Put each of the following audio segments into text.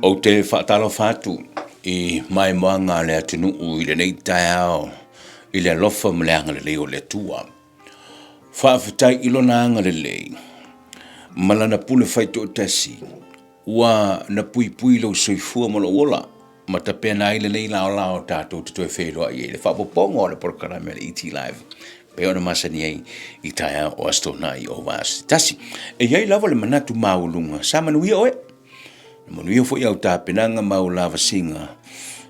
Ou te faatalofa atu i maimoaga a le atunuu i lenei taeao i le alofa ma le agalelei o le Atua. Faafetai i Lona agalelei ma Lana pule faitoatasi ua na puipui lou soifua ma lou ola ma tapena ai lenei laolao tatou te toe feiloai ai i le faaopoopoga o le polokalame a le ET Live pei ona masani ai i taeao o Aso Toonai o vaiaso se tasi. E i ai lava le manatu maualuga, sa manuia oe, na manuia foi au tapenaga ma au lavasiga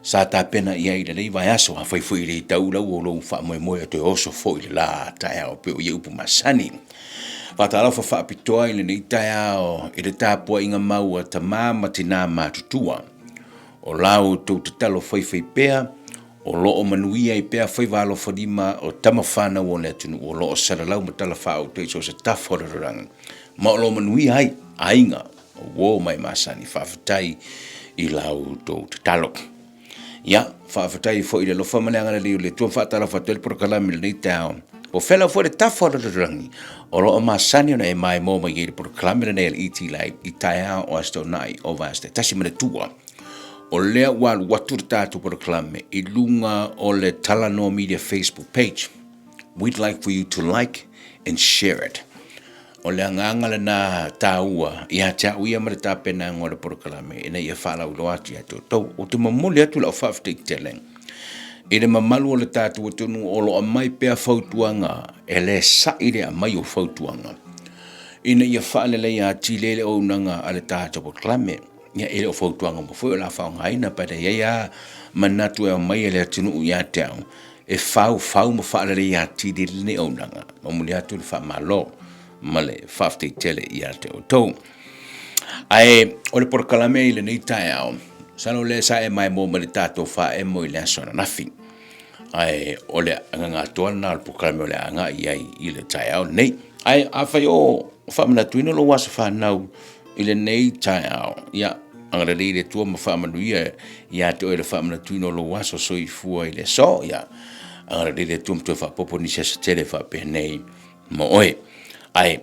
sa tapena i ai i lenei vaiaso. Afai foi e le tau lau o lou faamoemoe e toe oso foi i le la taeao pei o ia upu masani. Faatalofa faapitoa i lenei taeao i le tapuaiga mau a tama ma tina matutua. O la outou tatalo faifaipea o lo o manuia ai pea faiva alofalima o tama fanau o le atunuu o lo o salalau ma talafaauto i so o se tafa o le lalolagi, ma o lo o manuia ai aiga, o uo ma e masani. Faafetai i la outou tatalo. Ia, faafetai foi i le alofa ma le agalelei o le Atua. Faatalofa atu ai le polokalame i lenei taeao. Po o fea foi le tafa o le lalolagi o lo o masani ona e maimoa mai ai i le polokalame lenei a le ET Live i taeao o Aso Toonai o vaiaso taitasi. Manatua, o lea ua alu atu le tatou polokalame i luga o le Talanoa Media Facebook page. We'd like for you to like and share it. O le agaga lena taua ia te au ia ma le tapenaga o le polokalame ina ia faalauiloa atu ia te outou. Ou te momoli atu lau faafetai tele i le mamalu o le tatou atunuu o lo o aumai pea fautuaga, e le sa'i le aumai o fautuaga ina ia faaleleia atili ai le auaunaga a le tatou polokalame. Ia, e le o fautuaga uma foi o le a faaaogaina, but e i ai lava manatu e aumai e le atunuu ia te au e faufau ma faaleleia atili lenei auaunaga. Momoli atu le faamalo ma le faafetai tele ia te outou. Ae o le polokalame i lenei taeao, masalo lea sa e maimoa mai le tatou faaemo i le aso ananafi. Ae o le agaga atoa lena o le polokalame o le a agai i ai i le taeao lenei. Ae afai o faamanatuina lou aso fanau i lenei taeao, ia, agalelei le Atua ma faamanuia ia te oe le faamanatuina o lou aso soifua i le aso. Ia, agalelei le Atua ma toe faaopoopo nisi aso tele faapenei mo oe. Ae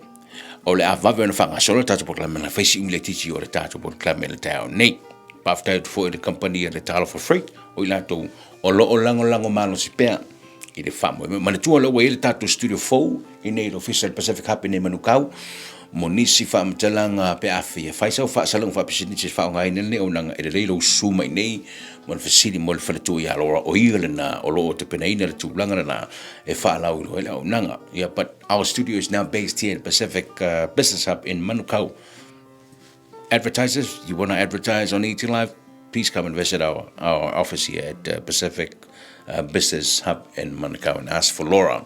o le a vave ona faagasolo le tatou polokalame na fai si umi laitiiti o le tatou polokalame i le taeao nei. Faafetai atu foi i le kamupani a le Talofa Freight, o i latou o lo o lagolago malosi pea i le faamoemoe. Manatua lea ua i ai le tatou studio fou i nei i le ofisa o le Pacific Hub i nei Manukau mo nisi faamatalaga pe a fia fai sau faasalalauga faapisinisi e faaaogaina lenei auaunaga, e lelei lou susu mai nei mo le fesili mo le faletua ia Laura, o ia lena o lo o tapenaina le tulaga lena e faalauiloa ai le auaunaga. Yeah, but our studio is now based here in Pacific Business Hub in Manukau. Advertisers, you want to advertise on ET Live, please come and visit our, our office here at Pacific Business Hub in Manukau and ask for Laura.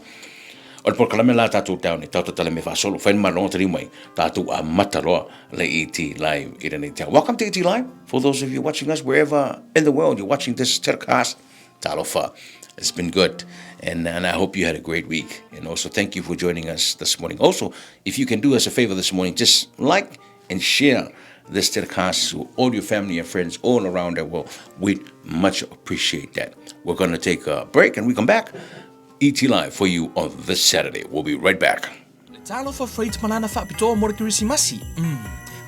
O le polokalame la tatou tau nei, tatou tala me faasolo, whai ma longa tari mai, tatou a mata loa le ET Live i lenei tau. Welcome to ET Live. For those of you watching us wherever in the world you're watching this telecast, talofa. It's been good. And, and I hope you had a great week. And also, thank you for joining us this morning. Also, if you can do us a favor this morning, just like and share this telecast to all your family and friends all around the world. We'd much appreciate that. We're going to take a break and we come back. ET Live for you on this Saturday. We'll be right back. Talofa Freight malana faapitoa mo le Kerisimasi. Umm.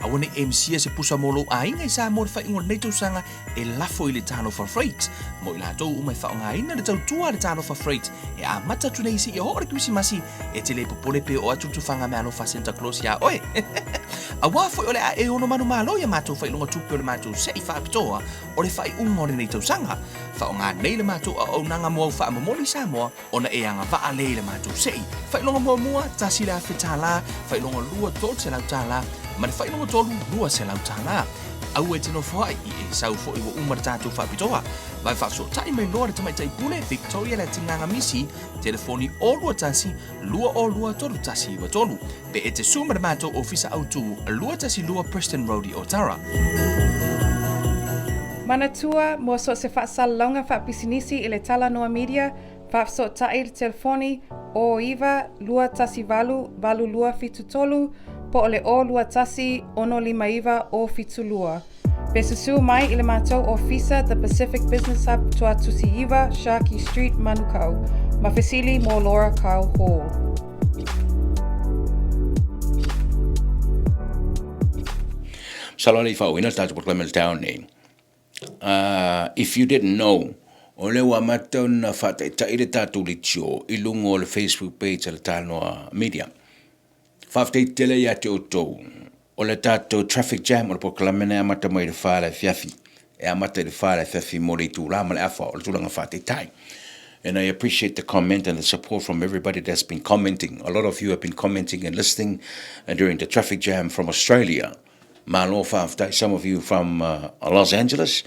Aua ne i e misia se pusa mo lou aiga i Samoa i le faaiuga o lenei tausaga e lafo i le Talofa Freight. Mo i latou uma e faaaogaina le tautua a le Talofa Freight e amata atu nei seia oo le Kerisimasi, e te le popole pe oo atu le tufaga meaalofa a Santa Claus iā oe. Auā foi o le a e ono manumalo ia matou faailoga tupe o le matou sei faapitoa o le faaiuga o lenei tausaga. Faaaoga nei le matou auaunaga mo au faamomoli Samoa ona e agavaa lea i le matou sei. Faailoga muamua, $1,000, faailoga lua, $300, ma le faailoga tolu, $200. Aua e te nofoaʻi, i e sau foi ua uma le tatou faapitoa. Vave faafesootai mai loa le tamaitai pule Victoria Leatigaga Misi, telefoni 021 202 3193. Pe e te sue ma le matou ofisa autu 212 Preston Road i Otara. Manatua, mo so o se faasalalauga faapisinisi i le Talanoa Media, faafesootai i le telefoni 09 218 8273 po o le 021 659 072. Pe susu mai i le matou ofisa The Pacific Business Hub Tuatusi 9, Sharkey Street, Manukau. Ma fesili mo Laura Kyle Hall. Masalo e le i faaauauina le tatou polokalame i le taeao nei. Uh, if you didn't know, o lea ua amata ona faataitai le tatou leitio i luga o le Facebook page a le Talanoa Media. Faafetai tele ia te outou. O le tatou traffic jam o le polokalame na e amata mai i le 4 le afiafi. E amata i le 4 le afiafi mo le itula ma le afa o le tulaga faataitai. And I appreciate the comment and the support from everybody that's been commenting. A lot of you have been commenting and listening uh, during the traffic jam from Australia. Malo faafetai, some of you from uh, Los Angeles.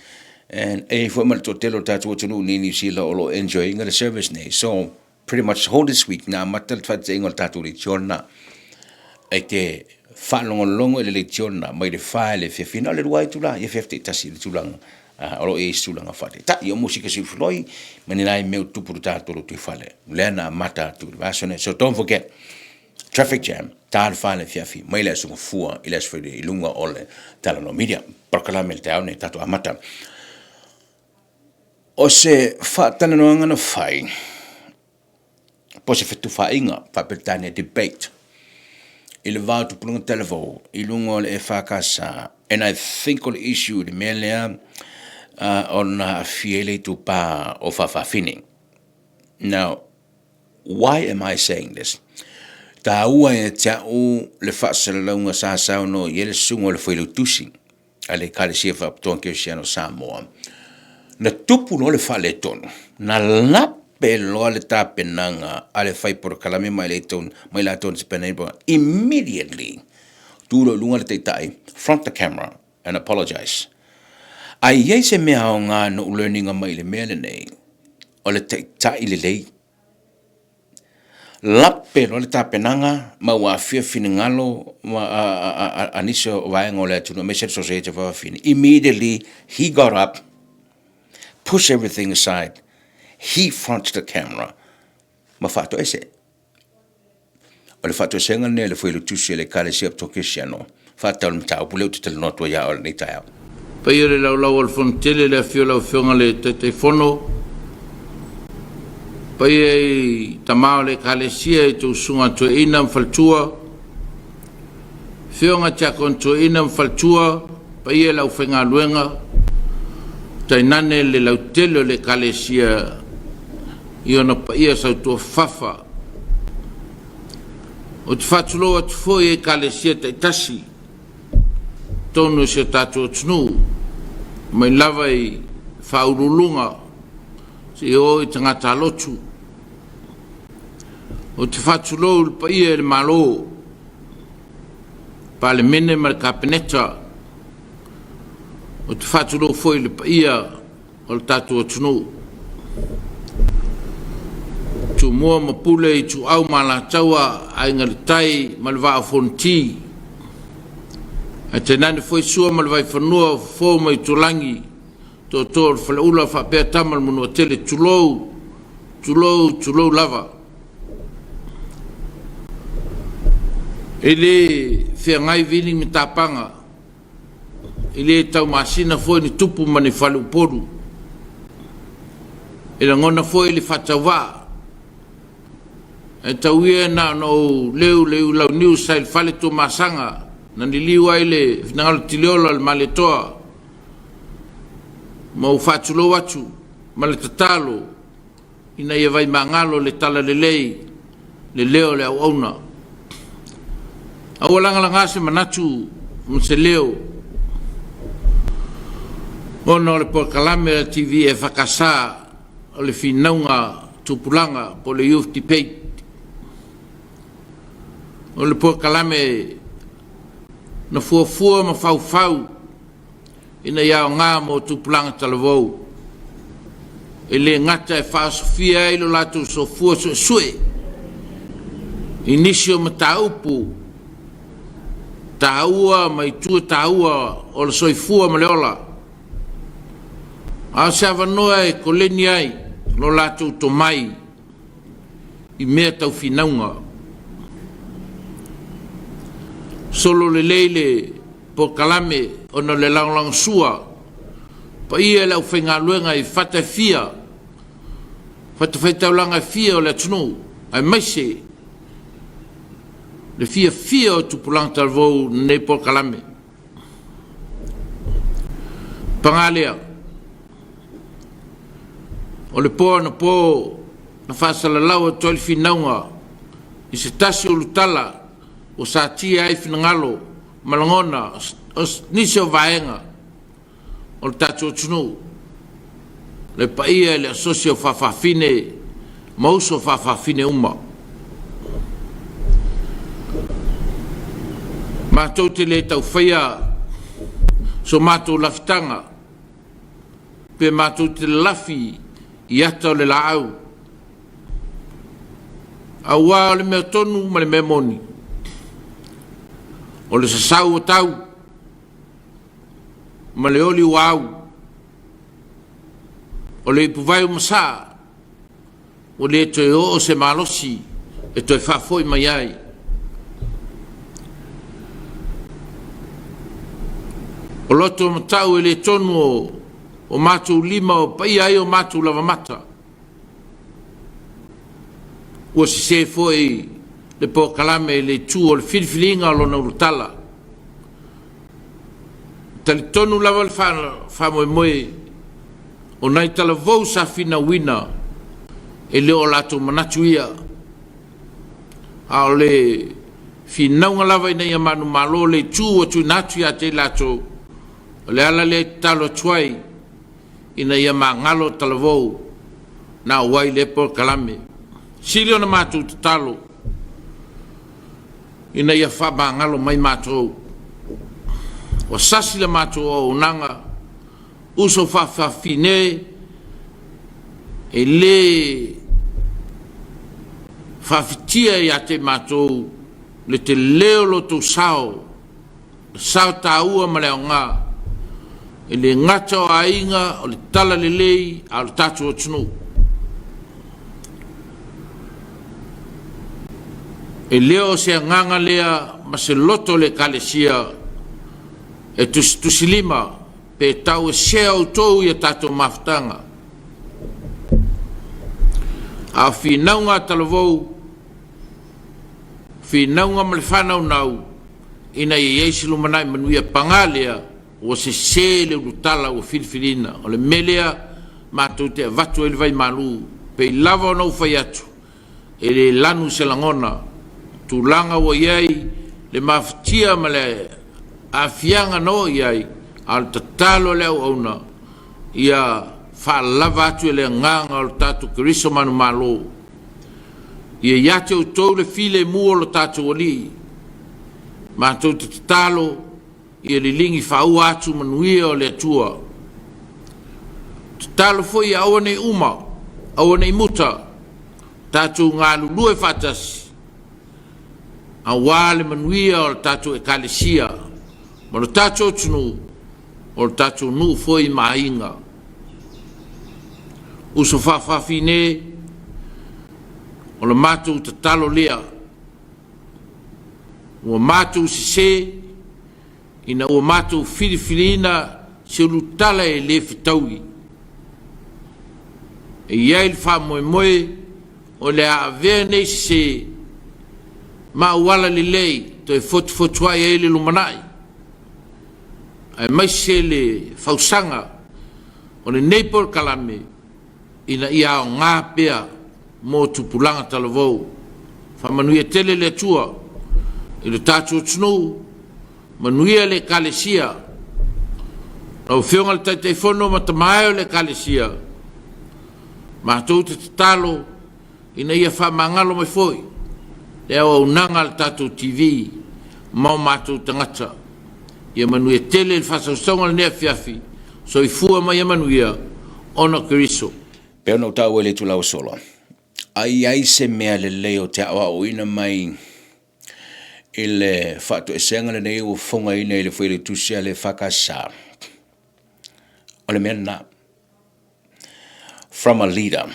And e foi ma le toatele o tatou atunuu nei New Zealand o lo o enjoyinga le service nei. So, pretty much whole this week na amata le faataitaiga o le tatou leitio lena. E te faalogologo i le leitio lena mai le 4 i le afiafi, na o le 2 itula, ia 11 i le tulaga uh, o lo o i ai se tulaga faataitai. O musika siufiloi ma ni nai mea o tupu le tatou lotoifale. Lea na amata atu i le vaiaso nei. So don't forget, Traffic jam, ta le 4 i le afiafi, mai le Aso Gafua i le Aso Faraile i luga o le Talanoa Media. Polokalame le taeao nei tatou amata. O se faatalanoaga na fai, po o se fetufaaiga faa-Peretania debate, i le va o tupulaga talavou i luga o le EFKS, and I think o le issue i le mea lea uh, ona aafia ai le itupa o Faafafine. Now, Why am I saying this? Taua ia te au le faasalalauga sa saunoa i ai le susuga o le Failautusi a le Ekalesia Faapitoa Kerisiano o Samoa. Na tupu loa le faaletonu, na lape loa le tapenaga a le fai polokalame mai mai latou na tapenaina le polokalame. Immediately, tu loa i luga le taitai, front the camera and apologize. A i ai se mea aoga na ou learning-a mai i le mea lenei, o le taitai lelei. Lape loa le tapenaga ma ua aafia finagalo ma a, a, a, a nisi o vaega o le atunuu aemaise le Society of Fafine. Immediately he got up, push everything aside, he fronts the camera ma faatoese. O le faatoesega lenei a le Fuelutusi a le Ekalesia Epitokesiano, faatatau i le mataupu lea ou te talanoa atu ai ia oe i lenei taeao. Paia le laulau o le Fono Tele i le afio o lau Afioga i le Taitaifono, paia i tama o le Ekalesia i tou susuga toeaina ma faletua, afioga tiakoni toeaina ma faletua, paia i le aufaigaluega, tainane le lautele o le Ekalesia i ona paia sautuafafafa. Ou te faatulou atu foi i Ekalesia taitasi i totonu o si o tatou atunuu, mai lava i faauluuluga seia oo i tagata alotu. Ou te faatulou i le paia i le Malo, Palemene ma le Kapeneta. Ou te faatulou foi i le paia o le tatou atunuu. Tumua ma Pule, Ituau ma Alataua, Aiga i le Tai ma le Vaa o Fonoti. Ae tainane foi Sua ma le Vaifanua, Fofo ma Itulagi, Tootoo o le Faleula faapea Tama o le Manuatele, tulou, tulou, tulou lava. E le feagai vili ma tapaga. E le taumasina foi ni tupu ma ni faleupolu. E lagona foi le faatauvaa. Ae tau ia na ona ou leu le iulauniu sa i le fale Tuamasaga na liliu ai le finagalo tiliola o le Malietoa ma ou faatulou atu ma le tatalo ina ia vaimagalo le talalelei le leo o le auauna. A ua lagalaga se manatu ma se leo ona o le polokalame a le TV EFKS o le finauga tupulaga po o le Youth Debate. O le polokalame na fuafua ma faufau ina ia aoga mo tupulaga talavou, e le gata e faaosofia ai lo latou sofua suesue i nisi o mataupu taua ma itu e taua o le soifua ma le ola, a o se avanoa e koleni ai lo latou tomai i mea tau finauga. Solo lelei le polokalame ona o le lagolagosua paia i le aufaigaluega i fata e fia, fatafaitaulaga e fia o le atunuu, aemaise le fiafia o tupulaga talavou i lenei polokalame. Paga lea, o le po anapo na faasalalau atu ai le finauga i se tasi o ulutala ua satia ai finagalo ma lagona o nisi o vaega o le tatou atunuu, le paia i le asosi o faafafine ma uso faafafine uma. Matou te le tau faia so matou lafitaga pe matou te lalafi i ata o le laau, auā o le mea tonu ma le mea moni, o le sasau o tau ma le oli ua au, o le ipuvai o masaa ua le toe oo se malosi e toe faafoi mai ai. O loto matau e le tonu o o matou lima o paia ai o matou lavamata. Ua sese foi le polokalame i le itu o le filifiliga o lona ulutala. E talitonu lava le faamoemoe o nai talavou sa finauina e le o latou manatu ia, a o le finauga lava ina ia manumalo le itu ua tuuina atu ia te i latou, o le ala lea e tatalo atu ai ina ia magalo talavou na auai lea polokalame. Sili ona matou tatalo ina ia faamagalo mai matou. Ua sasi le matou auaunaga, uso faafafine e le faafitia ia te matou le tele o lo outou sao, le sao taua ma le aoga, e le gata o aiga o le talalelei a o le tatou atunuu. E le o se agaga lea ma se loto o le Ekalesia e tusitusilima pe tauesea outou i a tatou mafutaga. A o finauga a talavou, finauga ma le faanaunau ina ia i ai se lumanai manuia, paga lea ua sese le ulutala ua filifiliina. O le mea lea matou te avatu ai le vaimalu, pei lava ona ou fai atu, e le lanu se lagona, tulaga ua i ai le mafatia ma le aafiaga na oo i ai, a o le tatalo a le auauna, ia faalava atu e le agaga o le tatou Keriso manumalo. Ia ia te outou le filemu o lo tatou Alii. Matou te tatalo ia liligi faaua atu manuia o le Atua. Tatalo foi ia aua ne i uma, aua ne i muta, tatou galulue faatasi aua le manuia o le tatou Ekalesia ma lo tatou atunuu, o le tatou nuu foi ma aiga. Uso faafafine, o le matou tatalo lea. Ua matou sese ina ua matou filifiliina se ulutala e le fetaui. E i ai le faamoemoe o le a avea nei sese ma auala lelei toe fotufotuai ai le lumanai, aemaise le fausaga o lenei polokalame ina ia aoga pea mo tupulaga talavou. Faamanuia tele le Atua i lo tatou atunuu, manuia le Ekalesia. Lau Afioga i le Taitaifono ma tama e o le Ekalesia, matou te tatalo ina ia faamagalo mai foi le auaunaga a le tatou TV ma o matou tagata. Ia manuia tele le faasausauga o lenei afiafi. Soifua ma ia manuia, ona o Keriso. Pei ona ou taua i le itula ua sola, a i ai se mea lelei o te aoaoina mai i le faatoesega lenei ua fofogaina i le Failautusi a le EFKS, o le mea lena. From a leader.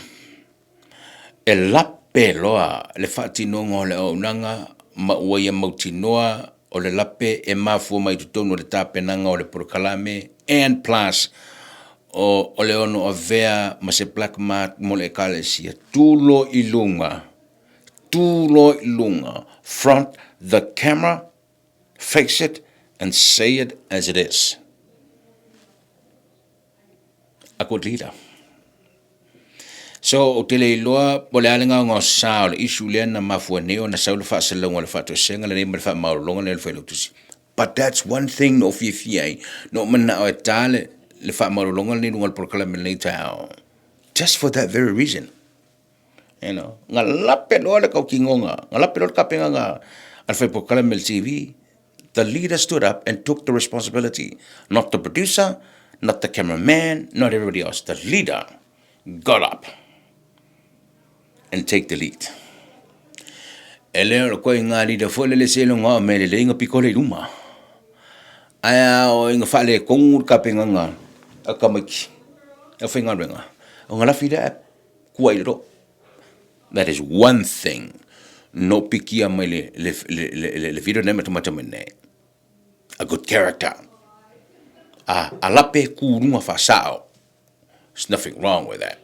E lape loa le faatinoga o le auaunaga ma ua ia mautinoa o le lape e mafua mai totonu o le tapenaga o le polokalame and plus o, o le ono avea ma se black mark mo le ekalesia. Tu loa i luga, tu loa i luga, front the camera, face it and say it as it is. a good leader. So, ou te le iloa po o le a le gaogaosa o le issue lea na mafua nei ona sau le faasalalauga o le faatoesega lenei ma le faamaualaloga lenei o le Failautusi. But that's one thing na ou fiafia ai, na ou manao e ta le, le faamaualaloga lenei i luga o le polokalame i lenei taeao. Just for that very reason. You know, na lape loa le kautinoga, na lape loa le tapenaga a le fai polokalame i le TV. The leader stood up and took the responsibility, not the producer, not the cameraman, not everybody else. The leader got up and take the lead. E le o koe ngā leader foi lele se longa o me lele inga pikole i luma. Ae a o inga whaale kongu le kapenga a kamaiki. A whaingaluenga. O ngā lafi lea kua i roro. That is one thing no pikia mai le, le, le, le, le, le video nei matamata mai nei. A good character. A, a lape ku runga whasao. There's nothing wrong with that.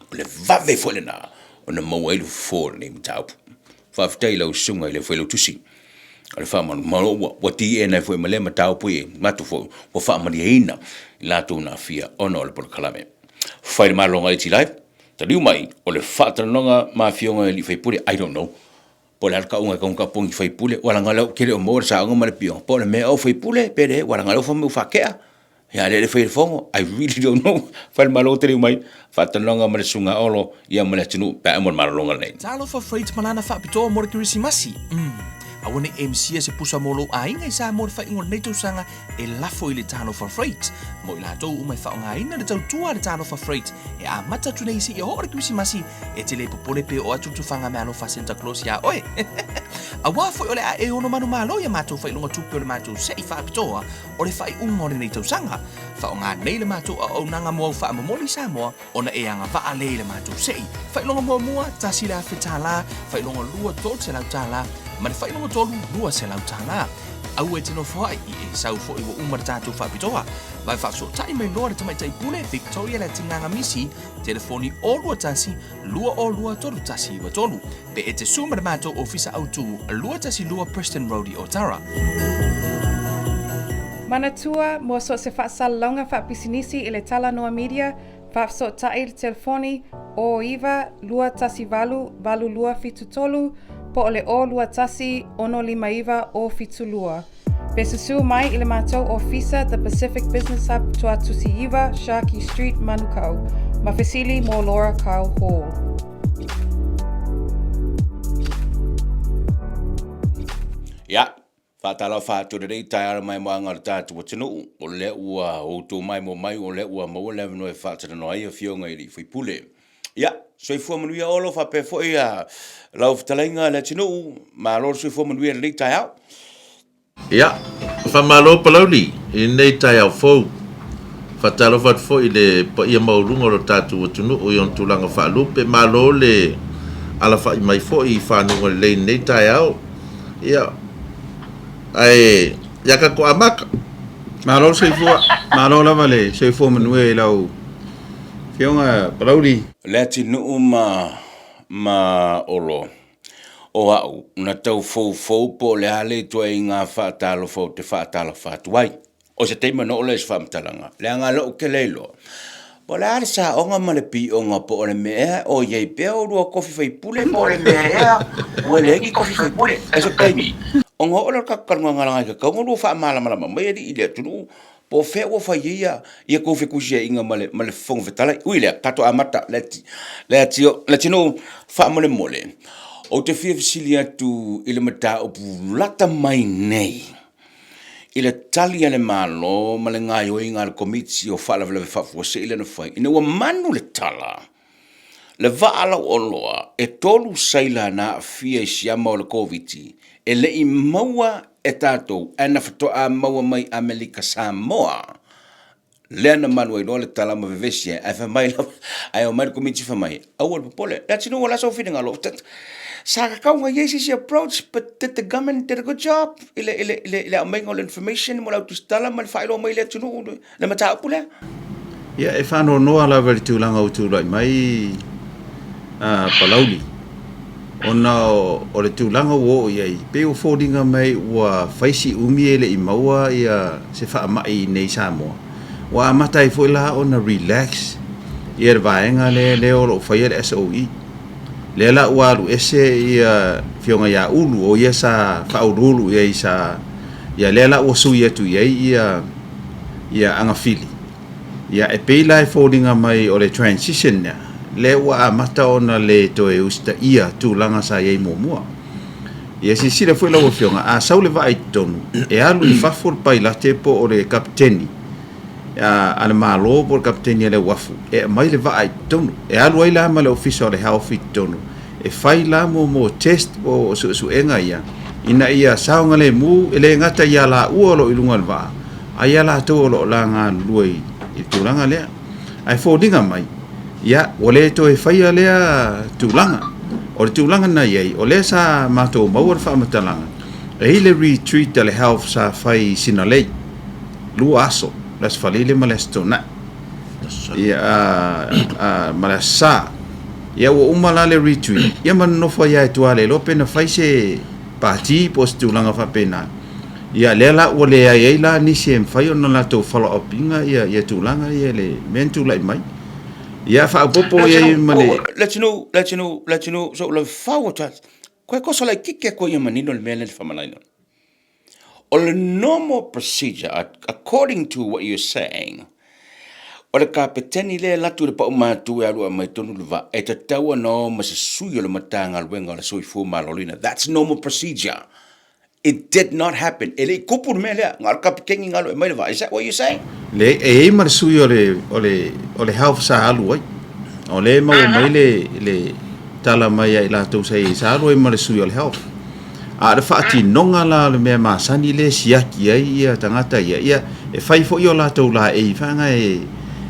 O le vave foi lena ona maua ai le fofo o lenei mataupu. Faafetai i lau susuga i le Failautusi o le faamalumalu ua, ua TN ai foi ma lea mataupu e manatu foi ua faamalieina i latou na aafia ona o le polokalame. Fai le malologa i T-Live, taliu mai o le faatalanoaga ma afioga i alii faipule, I don't know po o le a le tauga e taugata pogi faipule, ua laga lea ou te le o maua le saoga ma le pioga, po o le mea o faipule pe leai, ua laga lea ua fai mai ua faatea, ia lea le fai le fono, I really don't know. Fai le malo taliu mai, faatalanoaga ma le susuga Olo ia ma le atunuu pe a uma le malologa lenei. Talofa Freight ma lana faapitoa mo le Kerisimasi. Umm. Aua ne i e misia se pusa mo lou aiga i Samoa i le faaiuga o lenei tausaga e lafo i le Talofa Freight. Mo i latou uma e faaaogaina le tautua a le Talofa Freight e amata atu nei seia oo le Kerisimasi, e te le popole pe oo atu le tufaga meaalofa a Santa Claus iā oe. Aua foi o le a e ono manumalo i a matou faailoga tupe o le matou sei faapitoa o le faaiuga o lenei tausaga. Faaaoga nei le matou auaunaga mo au faamomoli i Samoa ona e agavaa lea i le matou sei. Faailoga muamua, $1,000, faailoga lua, $300, ma le faailoga tolu, $200. Aua e te nofoai, i e sau foi ua uma le tatou faapitoa. Vae faafesootai mai loa le Tamaitai Pule, Victoria Leatigaga Misi, telefoni 021 202 3193. Pe e te sue ma le matou ofisa autu, 212 Preston Road i Otara. Manatua, mo so o se faasalalauga faapisinisi i le Talanoa Media, faafesootai i le telefoni 09 218 8273 po o le 021 659 072. Pe susu mai i le matou ofisa The Pacific Business Hub Tuatusi 9 Sharkey Street, Manukau. Ma fesili mo Laura Kyle Hall. Ia, faatalofa atu i lenei taeao mai moaga o le tatou atunuu, o lea ua outou maimoa mai, o lea ua maua le avanoa e faatalanoa ai afioga i alii faipule. Ia, soifua manuia Olo faapea foi lau fetalaiga Leatinuu, malo le soifua manuia i lenei taeao. Ia, faamalo Palauli i lenei taeao fou. Faatalofa atu foi i le paia maualuga o lo tatou atunuu i ona tulaga faalupe. Malo le alafai mai foi i fanuga lelei i lenei taeao. Ia, ae ia tatou amata. Malo le soifua, malo lava le soifua manuia i lau Afioga Palauli. Leatinuu ma ma Olo. O au, na tau foufou po o le a le ituaiga faatalofa ou te faatalofa atu ai. O se taimi ona oo lea i se faamatalaga, leaga lou ke le iloa, po o le a le saoga ma le pioga po o le mea ea o i ai pea oulua kofi faipule po o le mea ea ua leai ni kofi faipule. I se taimi ona oo lea o le tatou talanoaga leaga e tatau ona oulua faamalamalama mai alii i le atunuu Po o fea ua fai ai ia, ia tou fetusiaiga ma le, ma le Fofoga Fetalai. Ui lea, tatou amata, le, le, le atunuu, faamolemole, ou te fia fesili atu i le mataupu lata mai nei, i le tali a le Malo ma le gaoioiga a le Komiti o Faalavelave Faafuasei lea na fai, ina ua manu le tala, le vaa lauoloa e tolu saila na aafia i siama o le Koviti e le i maua e tatou ae na faatoa maua mai Amelika Samoa lea na manu ai loa le tala ma vevesi ai ae fai mai lava ae omai le Komiti fai mai aua le popole le atunuu o le a sou finagalo sa tatau ona i ai se isi approach but did the government did a good job i le, i le, i le, i le aumaiga o le information mo le autusitala ma le faailoa mai i le atunuu le mataupu lea? Ia, e faanoanoa lava i le tulaga ua tulai mai a Palauli, ona o le tulaga ua oo i ai, pei ua foliga mai ua fai si umi e le i maua ia se faamai i inei i Samoa. Ua amata ai foi la ona relax ia le vaega lea lea o lo o faia le SOE. Lea la ua alu ese ia Afioga ia Ulu, o ia sa faauluulu i ai sa ia lea la ua sui atu i ai ia ia Agafili. Ia e pei la e foliga mai o le transition lea, lea ua amata ona le toe usitaia tulaga sa i ai muamua. Ia silasila foi lau Afioga, a sau le vaa i totonu, e alu i fafo le pailate po o le kapeteni a le Malo po o le kapeteni a le uafu e aumai le vaa i totonu. E alu ai la ma le Ofisa o le Health i totonu e fai la mo test po o suesuega ia ina ia saogalemu e le gata ia laua o lo o i luga o le vaa, a ia latou o lo o la galulue i le tulaga lea. Ae foliga mai, ia, ua le toe faia lea tulaga. O le tulaga na i ai, o lea sa matou maua le faamatalaga, e i ai le retreat a le Health sa fai i Sinalei, 2 aso, le Aso Faraile ma le Aso Toonai, ia, ma le Aso Sa. Ia, ua uma la le retreat, ia ma nonofo ai lava i tua, le iloa pe na fai se pati po o se tulaga faapena. Ia lea la ua leai ai la nisi e mafai ona latou follow up ina ia ia tulaga ia le mea na tulai mai. Ia faaopoopo i ai ma le Leatinuu, Leatinuu, Leatinuu, so le fau o ta, koe kosa laitiiti atu ia manino le mea lea na faamalaina. O le normal procedure, according to what you're saying, o le kapeteni lea e alu atu i le pau matu e alu e aumai tonu le vaa, e tatau ona o ma se sui o le Matagaluega o le Soifua Maloloina. That's normal procedure. It did not happen. E le i tupu le mea lea. Na o le kapeteni na alu e aumai le vaa. Is that what you're saying? Leai, e i ai ma le sui o le, o le, o le health sa alu ai. O lea e maua mai le, le tala mai ia i latou sa i ai, sa alu ai ma le sui o le health. A o le faatinoga la o le mea masani lea e siaki ai ia tagata ia, ia e fai foi o latou laei faga e,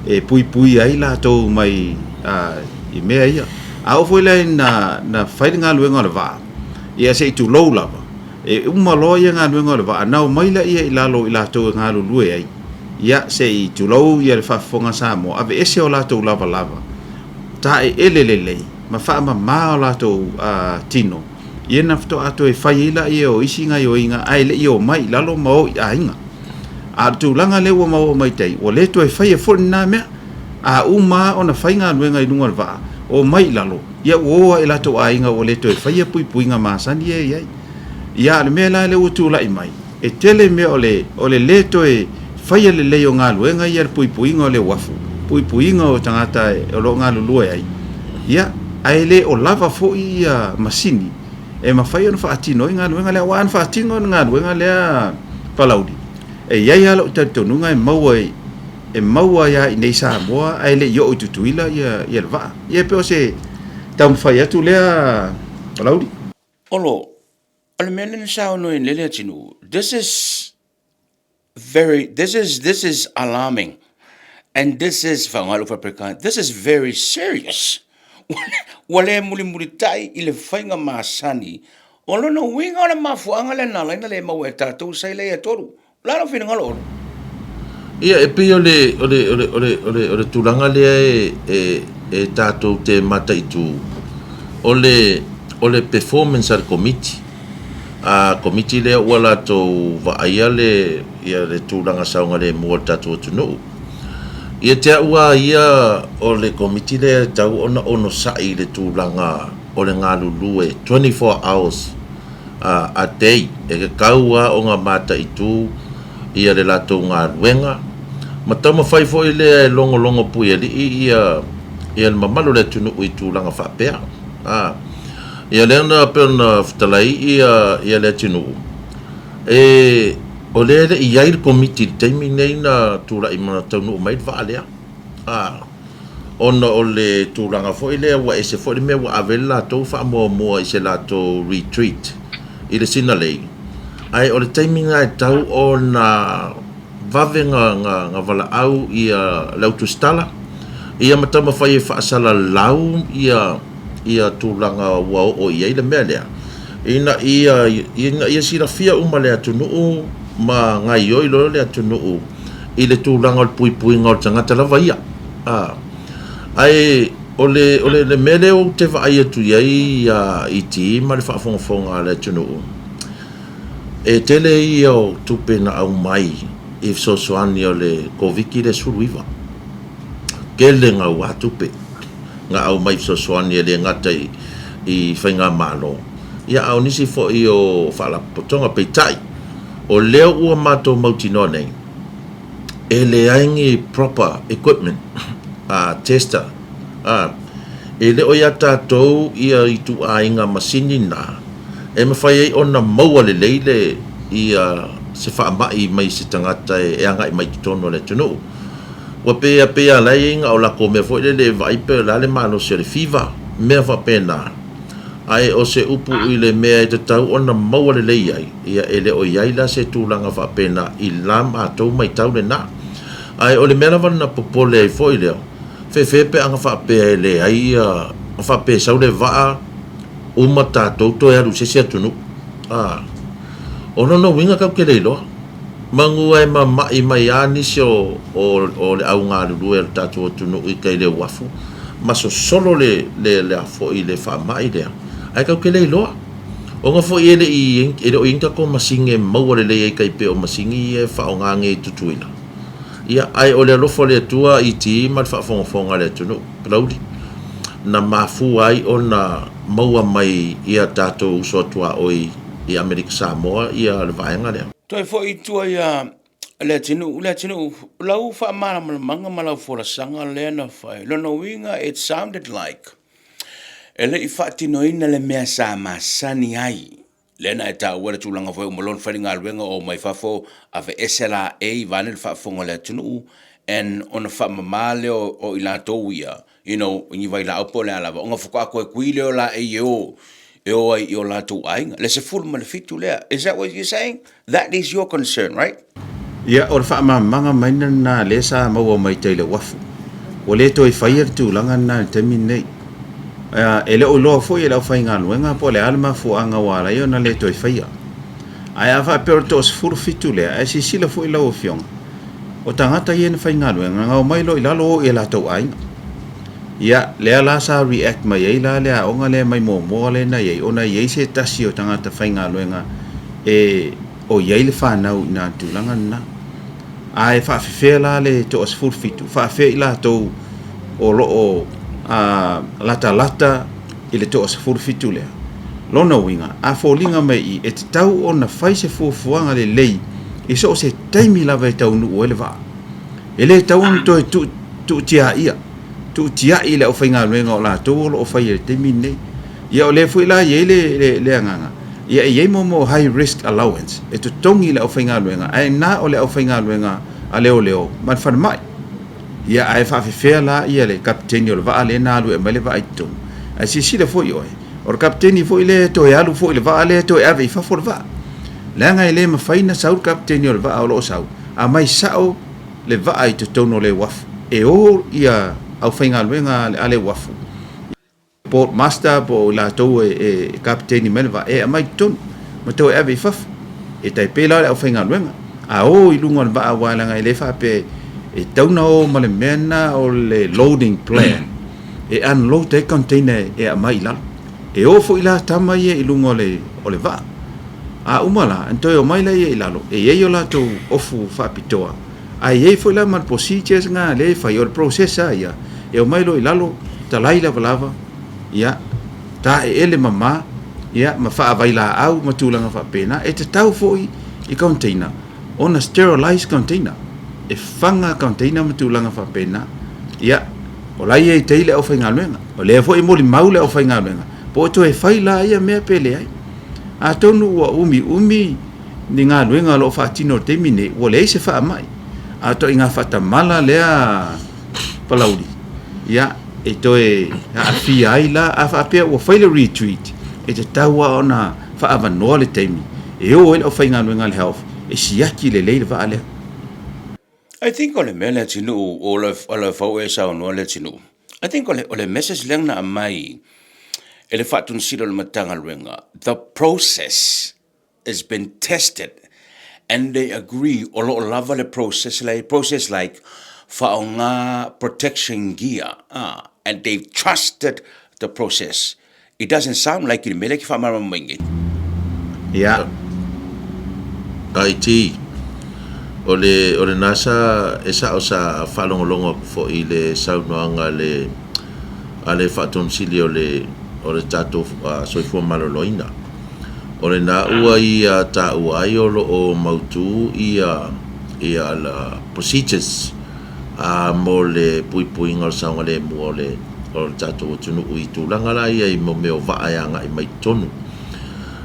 e puipui ai latou mai a, i mea ia. A oo foi la ina na fai le galuega o le vaa, Ia se i tulou lava, e uma loa ia galuega o le vaa, na omai laia i lalo i latou e galulue ai, ia se i tulou ia le faafofoga a Samoa, aveese o latou lavalava, taeele lelei, ma faamama o latou tino, ia na faatoa toe fai ai laia o isi gaioiga ae le i omai i lalo ma o i aiga. A o le tulaga lea ua maua mai tai, ua le toe faia foi lena mea. A uma lava ona fai galuega i luga o le vaa, omai i lalo, Ia ua o lava i latou aiga ua le toe faia puipuiga masani ia e i ai. Ia a o le mea la lea ua tulai mai, e tele mea o le o le le toe faia lelei o galuega ia le puipuiga o le uafu, puipuiga o tagata o lo o galulue ai, ia ae le o lava foi ia masini e mafai ona faatino ai galuega lea. Aua ana faatino le galuega lea Palauli, e i ai lava lou talitonuga e maua i e maua ai lava i inei i Samoa ae le i oo i Tutuila ia ia le vaa. Ia e pei o se taumafai atu lea Palauli. Olo, o le mea lea na saunoa ai nei Leatinuu, this is very, this is, this is alarming and this is, faaaoga lou faa-Peretania, this is very serious. Ua le mulimulitai i le faiga masani. O lona uiga o le mafuaaga lea na ala ai ona le maua e tatou sailor ia e tolu. O le a lou finagalo Olo? Ia, e pei o le, o le, o le, o le, o le, o le tulaga lea e, e, e tatou te mataitu, o le, o le performance a le Komiti. A Komiti lea ua latou vaaia le, ia le tulaga saogalemu o le tatou atunuu. Ia te au lava ia, o le Komiti lea e tatau ona onosai i le tulaga o le galulue 24 hours a day, e tatau lava ona mataitu ia le latou galuega ma taumafai foi lea e logologo puialii ia ia le mamalu o le atunuu i tulaga faapea. A, ia lea na pei ona fetalai ia ia le atunuu, e o lea e le i i ai le Komiti i le taimi lenei na tulai ma taunuu mai ai le vaa lea. A, ona o le tulaga foi lea ua ese foi le mea ua ave ai le latou faamuamua i se latou retreat i le Sinalei, ae o le taimi lena e tatau ona vave na valaau ia le au tusitala ia ma taumafai e faasalalau ia ia tulaga ua oo i ai le mea lea ina ia ina ia silafia uma le atunuu ma gaoioi loa le atunuu i le tulaga o le puipuiga o le tagata lava ia. A, ae o le, o le, le mea lea ou te vaai atu i ai iā ET ma le faafogafoga a le atunuu, e tele ia o tupe na aumai i fesoasoani o le Koviti-19. Tele gaua tupe na aumai fesoasoani e le gata i faigamalo, ia a o nisi foi o faalapotopotoga. Peitai, o lea ua matou mautinoa nei, e leai ni proper equipment, tester, e le o ia tatou ia ituaiga masini na e mafai ai ona maua lelei le ia se faamai mai se tagata e agai mai i totonu o le atunuu. Ua pei a pei a la e i ai na o latou mea foi lele e vaai pe o le a le malosi o le fiva, mea faapena. Ae o se upu i le mea e tatau ona maua lelei ai, ia e le o i ai la se tulaga faapena i la matou matau lena. Ae o le mea lava na popole ai foi lea, fefe pe ana faapea e leai ia, faapea e sau le vaa uma tatou toe alu i se isi atunuu. A, o lona uiga tatou te le iloa. Manu e mama'i mai a nisi o o le au galulue a le tatou atunuu i tai le uafu ma sosolo le le le a foi le faama'i lea ae tatou te le iloa. Ona foi e le i e le o i ai ni tatou masini e maua lelei ai tai pei o masini ia e faaaoga nei i Tutuila. Ia ae o le alofa o le Atua iti ma le faafogafoga a le atunuu, Palauli, na mafua ai ona maua mai ia tatou uso a tuaoi i Amerika Samoa ia le vaega lea. Toe foi i tua ia Leatinuu, Leatinuu, lau faamalamalamaga ma lau folasaga lea na fai, lona uiga it sounded like e le i faatinoina le mea sa masani ai, lea na e taua le tulaga foi uma loa ona fai le galuega o mai fafo aveese laei vaeane le faafofoga a le atunuu and ona faamama lea o i latou ia you know, i ni vailaau po o le a lava, ona faatoa toe tui lea o laei e o, e o ai i o latou aiga. Le 17 lea. Is that what you're saying? That is your concern, right? Ia, o le faamalamalamaga mai lena lea sa maua mai tai le uafu. Ua le toe faia le tulaga lena i le taimi lenei. E le o iloa foi e le aufaigaluega po o le a le mafuaaga ua ala ai ona le toe faia. Ae a faapea o le toa-17 lea, ae silasila foi lau Afioga, O tagata ia na faigaluega, na omai loa i lalo o i a latou aiga. Ia, lea la sa react mai ai la le aoga lea mai muamua lea na i ai, ona e i ai se tasi o tagata faigaluega e o i ai le fanau i ina i le tulaga lena. Ae faafefea la le toa 17, faafefea i latou o lo o latalata i le toa 17 lea? Lona uiga, a foliga mai i i, e tatau ona fai se fuafuaga lelei i so o se taimi lava e taunuu ai le vaa. E le tatau ona toe tuutiaia, tuutiai i le aufaigaluega o latou o lo o faia i le taimi lenei. Ia o lea foi la e i ai le, le, le agaga, ia e i ai mo high risk allowance e totogi i le aufaigaluega, ae na o le aufaigaluega a leoleo ma le falemai. Ia ae faafefea la ia le kapeteni o le vaa lea na alu e aumai le vaa i totonu? Ae silasila foi oe, o le kapeteni foi lea e toe alu foi i le vaa lea e toe ave i fafo le vaa. Leaga e le mafai na sau le kapeteni o le vaa o lo o sau, aumai sao le vaa i totonu o le uafu e o ia aufaigaluega a le uafu, port master po o i latou e kapeteni mai le vaa e aumai i totonu ma toe ave i fafo. E tai pei la o le aufaigaluega, a o i luga o le vaa aua leaga e le faapea e tatau ona o ma le mea lena o le loading plan e unload ai container e aumai i lalo. E o foi la tama ia i luga o le vaa. A uma la, ona toe omai laia i lalo, e i ai o latou ofu faapitoa, ae i ai foi la ma le procedures na lea e fai, o le process lava ia, e omai loa i lalo, talai lavalava, ia, taeele mama, ia, ma faavailaau ma tulaga faapena. E tatau foi i container ona sterilize container, e faga container ma tulaga faapena. Ia, o la e i tai le aufaigaluega, o lea foi e molimau le aufaigaluega, po o toe fai la ia mea pe leai. Atonu ua umiumi ni galuega o lo o faatino i le taimi nei, ua leai se faamai, a o ituaiga faatamala lea Palauli, ia, e toe aafia ai la. A faapea ua fai le retreat, e tatau lava ona faaavanoa le taimi e o ai le aufaigaluega a le Health e siaki lelei le vaa lea. I think o le mea lea Tinuu, o le fau e saunoa lea Tinuu. I think o le, o le message lea na aumai e le Faatonisili o le Matagaluega, the process has been tested and they agree o lo o lava le process la process like faaaoga protection gear ah, and they've trusted the process. It doesn't sound like i le mea lea e faamalamalama mai nei. Ia. IT. O le, o lena sa, e sao sa faalogologo atu foi i le saunoaga a le, a le Faatonu Sili o le, o le tatou Soifua Maloloina. O lena ua ia taua ai o lo o mautu ia, ia la procedures a mo le puipuiga o le saogalemu o le, o le tatou atunuu i tulaga la ia i mo mea o vaa e agai mai totonu.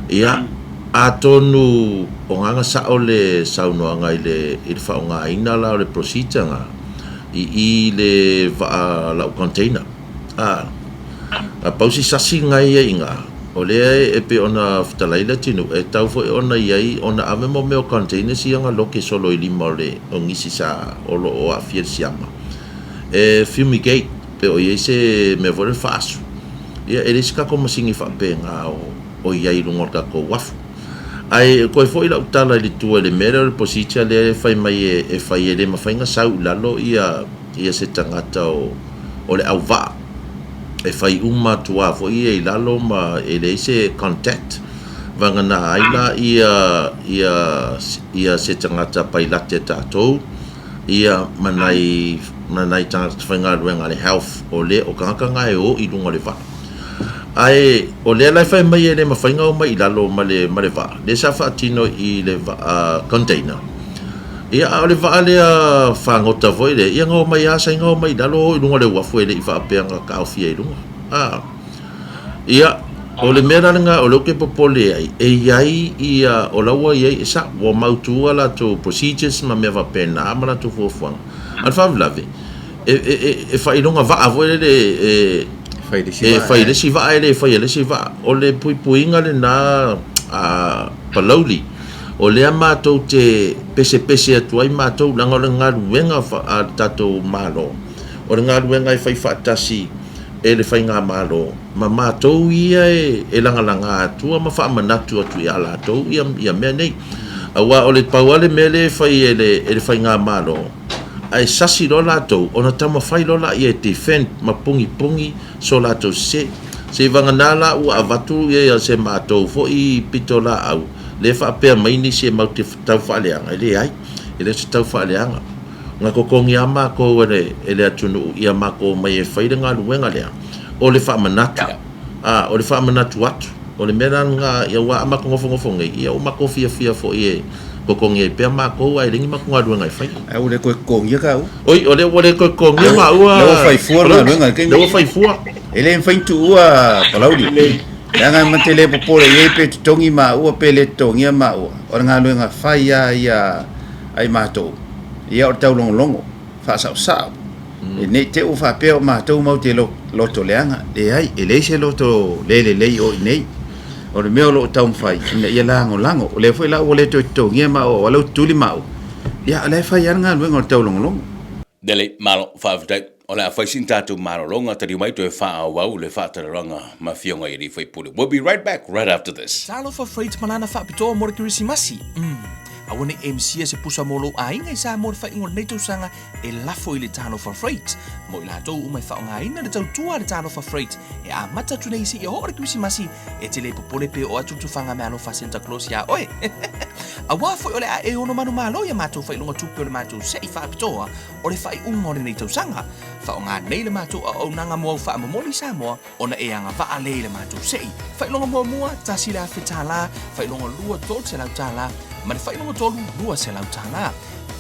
Ia, atonu o gaga sao le saunoaga i le, i le faaaogaina la o le procedure ga i i le vaa lau container. A, a pau si sasi ga ia i ga, o lea e pei ona fetalai le atinuu, e tatau foi ona i ai, ona ave mo mea o containers ia ga loke solo i lima o le, o nisi sa o lo o aafia i le siama. E fumigate, pe o i ai se mea foi lea faaasu. Ia, e leai se tatou masini faapena o i ai i luga o le tatou uafu. Ae toe foi lau tala i le tua i le mea lea o le procedure lea e fai mai e fai e le mafai ona sau i lalo ia ia se tagata o o le auvaa e fai uma atu lava foi ia i lalo ma e leai se contact vagana ai la ia ia ia se tagata pailate a tatou Ia, ma nai, ma nai tagata faigaluega a le Health, o le, o tagata na e o i luga o le vaa. Ae, o lea la e fai mai e le mafai ona omai i lalo ma le, ma le vaa, lea sa faatino i le vaa container. Ia, a o le vaa lea fagota foi lea, ia na omai lava, sa ina omai i lalo o i luga o le uafu e le i faapea na taofia i luga. A. Ia, o le mea la lena o lea ou te popole ai, e i ai ia, o la ua i ai, e sao, ua mautu a latou procedures ma mea faapena ma latou fuafuaga. A o le faalavelave, e, e, e, e faailoga vaa foi lele e, e fai i le isi vaa e le faia e le isi vaa. O le puipuiga lena a Palauli, o lea matou te pesepese atu ai matou, leaga o le galuega a le tatou Malo, o le galuega e fai faatasi e le Faigamalo ma matou ia e lagalaga atua ma faamanatu atu ia latou ia mea nei. Aua o le pau lava le mea lea e fai e le Faigamalo, ae sasi loa latou ona taumafai loa laia e defend ma pugipugi so latou sese. Seivagana la ua avatu se matou foi pitolaau lea e faapea mai nisi e matou te tau faaleaga, e leai, e le o se tau faaleaga. Na totogi lava matou e le atunuu ia matou omai e fai le galuega lea, o le faamanatu, a, o le faamanatu atu. O le mea la lena, aua a matou nofonofo nei, ia ua matou fiafia foi e totogi ai pea matou ae leai ni matou galuega e faia. Ae ua le toe totogia taua. Oi, o lea ua le toe totogia maua. Lea ua fai fua le galuega i le taimi. Lea ua fai fua. E le mafai ona tuua Palauli. Leaga ma te le popole i ai pe totogi maua pe le totogia maua. O le galuega fai lava ia a i matou, ia o le taulogologo, faasaosao. Mm. Ne i te ua faapea o matou mau te loto leaga. Leai, e leai se loto le lelei o i nei. O le mea o lo o taumafai, ina ia lagolago. O lea foi la ua le toe totogia maua, o lea ua tutuli maua. Ia, o lea e fai lava le galuega o le taulogologo. Lelei, malo, faafetai. O le a fai sina tatou malologa, taliu mai toe faaauau le faatalanoaga ma Afioga i alii faipule. We'll be right back right after this. Talofa Freight ma lana faapitoa mo le Kerisimasi. Umm. Aua ne i e misia se pusa mo lou aiga i Samoa i le faaiuga o lenei tausaga e lafo i le Talofa Freight. Mo i latou uma e faaaogaina le tautua a le Talofa Freight e amata atu nei seia oo le Kerisimasi, e te le popole pe oo atu le tufaga meaalofa a Santa Claus iā oe. Aua foi o le a e ono manumalo i a matou faailoga tupe o le matou sei faapitoa o le faaiuga o lenei tausaga. Faaaoga nei le matou auaunaga mo au faamomoli i Samoa ona e agavaa lea i le matou sei. Faailoga muamua, $1,000, faailoga lua, $300, ma le faailoga tolu, $200.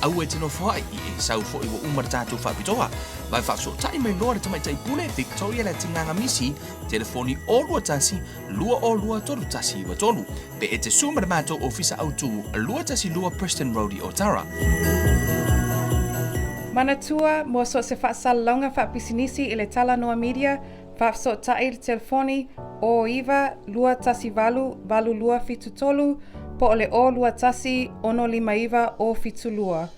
Aua e te nofoai, i e sau foi ua uma le tatou faapitoa. Vave faafesootai mai loa le tamaitai pule Victoria Leatigaga Misi, telefoni 021 202 3193. Pe e te sue ma le matou ofisa autu 212 Preston Road i Otara. Manatua, mo so o se faasalalauga faapisinisi i le Talanoa Media, faafesootai i le telefoni 09 218 8273 po o le 021 659 072.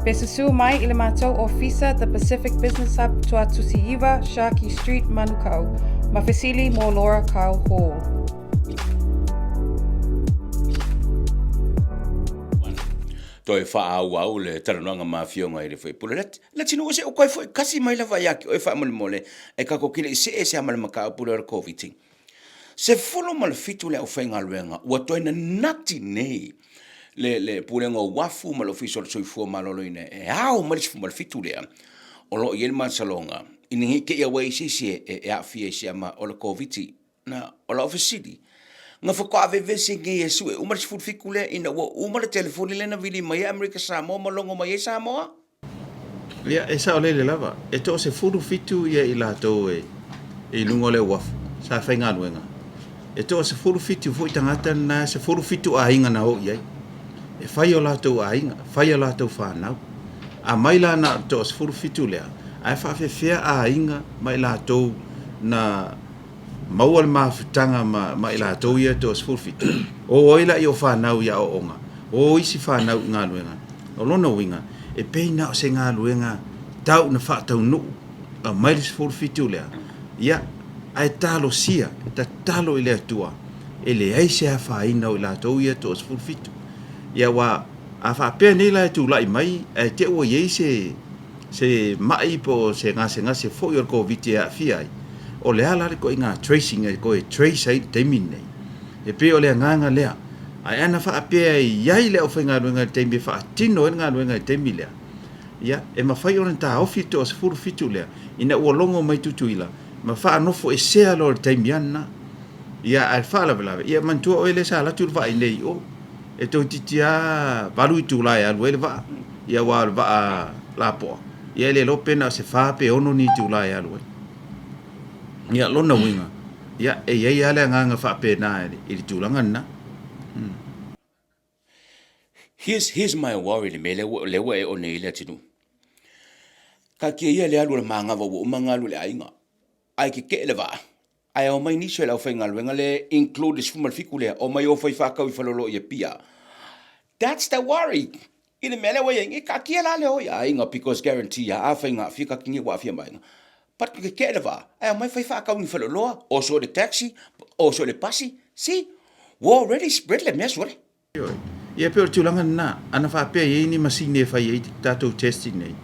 Pe susu mai i le matou ofisa The Pacific Business Hub Tuatusi 9 Sharkey Street, Manukau. Ma fesili mo Laura Kyle Hall. Toe faaauau le talanoaga ma Afioga i le Faipule. Leatinuu se ukai foi kasi mai lava ia ki oe faamolemole e kako kile i see ese a ma le mataupu lea o le Koviti. 17 le aufaigaluega ua toe nanati nei. le, le Pulega o Uafu ma le Ofisa o le Soifua Maloloina e ao mai le 17 lea, o lo o i ai le masaloga, ina ne i te i ua i ai se isi e, e aafia i se ama o le Koviti. Na, o lau fesili, na faatoa vevesi nei e sue uma le 17 lea ina ua uma le telefoni lea na vili mai ai Amerika Samoa ma logo mai ai Samoa? Ia, e saolele lava, e toa-17 ia i latou e i luga o le uafu sa faigaluega. E toa-17 foi tagata na, 17 aiga na o i ai. E fai o latou aiga, fai o latou fanau. A mai la na o le toa-17 lea, ae faafefea aiga ma i latou na maua le mafutaga ma, ma i latou ia e toa-17. O ai la i o fanau i aoaoga, o isi fanau i galuega. O lona uiga, e pei na o se galuega tau ina faataunuu, aumai le 17 lea, ia, ae talosia, e tatalo i le Atua, e leai se afaina o i latou ia e toa-17. Ia, aua a faapea nei la e tulai mai ae te i ua i ai se se ma'i po o se gasegase foi o le Koviti e aafia ai, o le a la le ituaiga tracing e toe trace ai i le taimi lenei? E pei o le agaga lea. Ae ana faapea e i ai le aufaigaluega i le taimi e faatino ai le galuega i le taimi lea, ia, e mafai ona taofi le toa-17 lea ina ua logo mai Tutuila ma faanofoesea loa i le taimi lava lena. Ia, ae faalavelave, ia manatua oe lea sa alu atu le vaa iinei i o. E toeitiiti lava 8 itula e alu ai le vaa, ia aua o le vaa lapoa, ia e le iloa pe na o se fa pe ono ni itula e alu ai. Ia, lona uiga, ia e i ai lava le agaga faapena i le tulaga lena. Here's, here's my worry i le mea lea ua, lea ua e one ai le atunuu. Taatia ia le alu o le manava ua uma ona alu i le aiga, ae tetee le vaa, ae omai nisi o le aufaigaluega lea include le 17 lea, omai o fai faatau i faleoloa i Apia. That's the worry! I le mea lea ua i ai nei, taatia la le o i aiga because guarantee lava afai na aafia tagata nei ua aafia ma aiga. But tetee le vaa, ae omai fai faatau i faleoloa, oso i le taxi, oso i le pasi, see, ua already spread le mea sole. Ioe. Ia pei o le tulaga lena, ana faapea e i ai ni masini e fai ai tatou testing nei,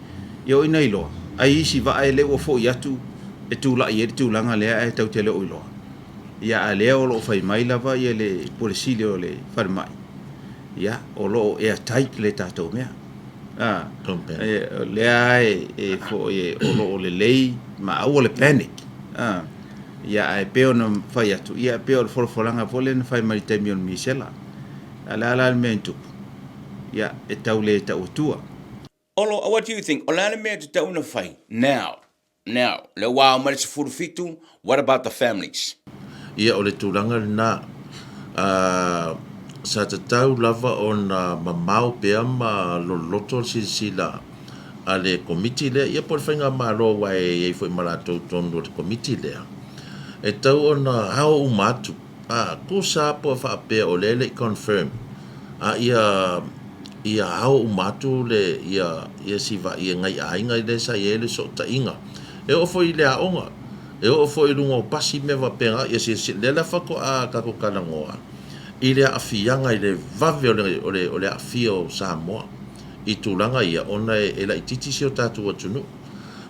ia o ina iloa, ai isi vaa e le ua foi atu e tulai ai le tulaga lea ae tau te le o iloa. Ia a lea o lo o fai mai lava ia le Pule Sili o le Falemai, ia o lo o air tight le tatou mea. A, e, lea e, e foi o lo o lelei ma aua le panic. A, ia ae pei ona fai atu, ia pei o le folafolaga foi lea na fai mai i le taimi o le misela. A o le a la le mea na tupu? Ia, e tau le tau atua. Olo, what do you think? O le a le mea e tatau ona fai? Now, now, lea ua ao mai le 17, what about the families? Ia, o le tulaga lena, ā, sa tatau lava ona mamao pea ma loloto le silasila a le Komiti lea, ia po o le Faigamalo aua e i ai foi ma latou i totonu o le Komiti lea, e tatau ona ao uma atu, a, tusa lava po o faapea o lea e le i confirm, a ia, ia ao uma atu le, ia, ia si va, ia nai aiga lea sa i ai le sootaiga. E oo foi i le aoga, e oo foi i luga o pasi mea faapena, ia silasila, lea la faatoa tatou talanoa i le aafiaga i le vave o le, o le, o le aafia o Samoa. i tulaga ia ona e laitiiti si o tatou atunuu.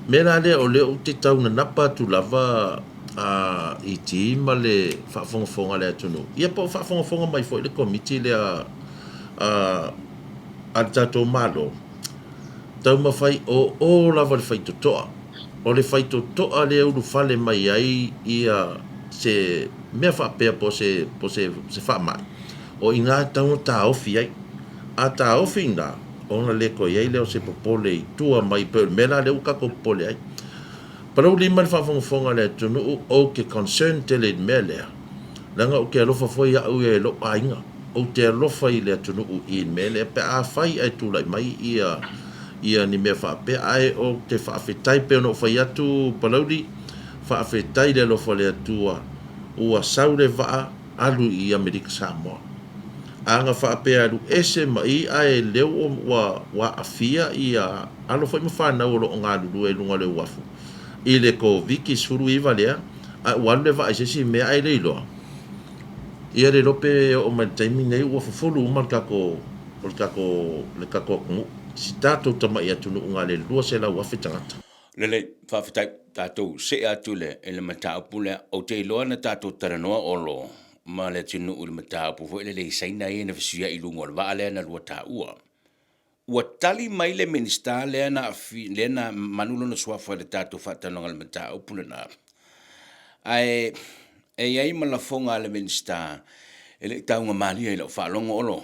Mea la lea o lea ou te tau nanapa atu lava a i ti ma le faafogafoga a le atunuu, ia po o faafogafoga mai foi le Komiti lea a a le tatou Malo, taumafai o o lava le faitotoa. O le faitotoa lea e ulufale mai ai ia se mea faapea po o se po o se se faamai, o i ina e tatau ona taofi ai. A taofi i ina, ona le toe i ai lea o se popole i tua mai, pei o le mea la lea ua tatou popole ai. Palaulima le faafogafoga a le atunuu, ou te concern tele i le mea lea, leaga ou te alofa foi au ia i lou aiga, ou te alofa i le atunuu i le mea lea, pe afai ae tulai mai ia ia ni mea faapea, ae ou te faafetai pei ona ou fai atu Palauli, faafetai i le alofa o le Atua, ua sau le vaa, alu i Amerika Samoa. A na faapea alu ese ma i ae leu ua ua aafia ia alo foi ma fanau o lo o galulue i luga o le uafu i le Koviti 19 lea, ae ua alu le vaa i se isi mea ae le iloa. Ia le iloa pe oo mai le taimi nei ua fufulu uma le tatou o le tatou le tatou atunuu, si tatou tamai atunuu na o le 200,000 tagata. Lelei, faafetai. Tatou see atu i le mataupu lea. Ou te iloa na tatou talanoa Olo. ma le atunuu i le mataupu foi lele i Saina ia na fesuiai i luga o le vaa lea na lua taua. Ua tali mai le Minisita lea na aafia, lea na manu lona suafa i le tatou faatalanoaga i le mataupu lena, ae e i ai ma lafoga a le Minisita e le i taugamalie i lau faalogo Olo,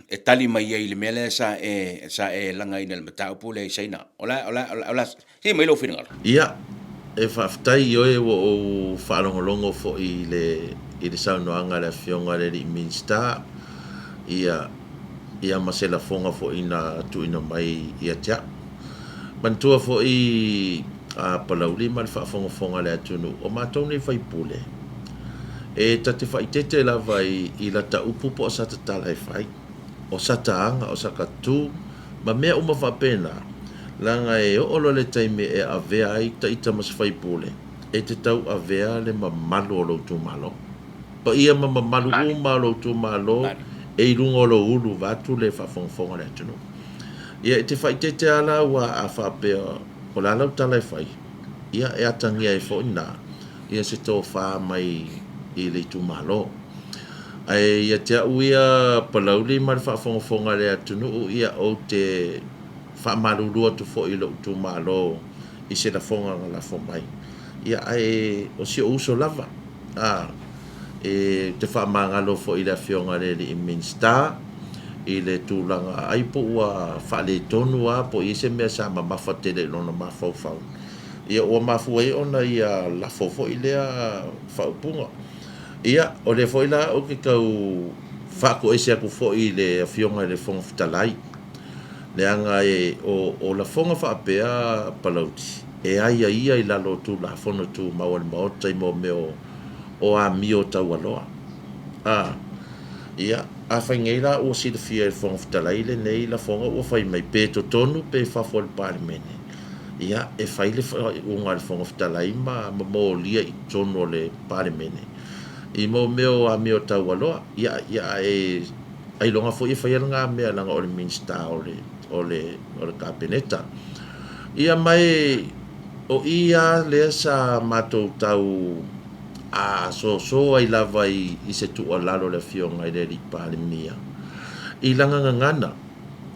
e tali mai ai i le mea lea sa e, sa e lagaina i le mataupu lea i Saina. O le a, o le a, o le a, se i aumai lou finagalo. Ia, e faafetai i oe ua ou faalogologo foi i le, i le saunoaga a le Afioga i le alii Minisita, ia, ia ma se lafoga foi na tuuina mai ia te au. Manatua foi a Palauli ma le faafogafoga a le atunuu, o matou nei faipule, e ta te faaitete lava i, i lata upu po o sata tala e fai, o sata aga, o saka tu, ma mea uma faapena, leaga e oo loa le taimi e avea ai ta ita ma se faipule, e te tauavea le mamalu o lou itumalo. Paia ma mamalu uma o lou itumalo e i luga o lou ulu vaeatu le faafogafoga a le atunuu. Ia e te faaitete lava la aua a faapea o le a lau tala e fai, ia e atagia ai foi na ia se tofa mai i le itumalo. Ae ia te au ia Palauli ma le faafogafoga a le atunuu, ia ou te faamalulu atu foi i lou itumalo i se lafoga na lafo mai. Ia ae o si ou uso lava, a, e te faamagalo foi i le Afioga i le alii Minisita i le tulaga ai po ua faaletonu a po o i ai se mea sa mamafa tele i lona mafaufau. Ia ua mafua ai ona ia lafo foi lea faaupuga. Ia, o lea foi la ou te tau faatoese atu foi i le Afioga i le Fofoga Fetalai, leaga e, o, o lafoga faapea Palauli, e aiaia i lalo o Tulafono Tumau a le Maota i mo mea o, o amio taualoa. A, ia, afai nei la ua silafia e le Fofoga Fetalai lenei lafoga ua fai mai, pe totonu pe fafo o le Palemene, ia, e fai le faaiuga a le Fofoga Fetalai ma, ma molia i totonu o le Palemene i mo mea o amio taualoa. Ia, ia, ae ailoga foi e faia lena mea leaga o le Minisita o le, o le, o le Kapeneta. Ia ma e o i lava lea sa matou tau asoaso ai lava i, i se tuualalo a le Afioga i le Alii Palemia i lana gagana,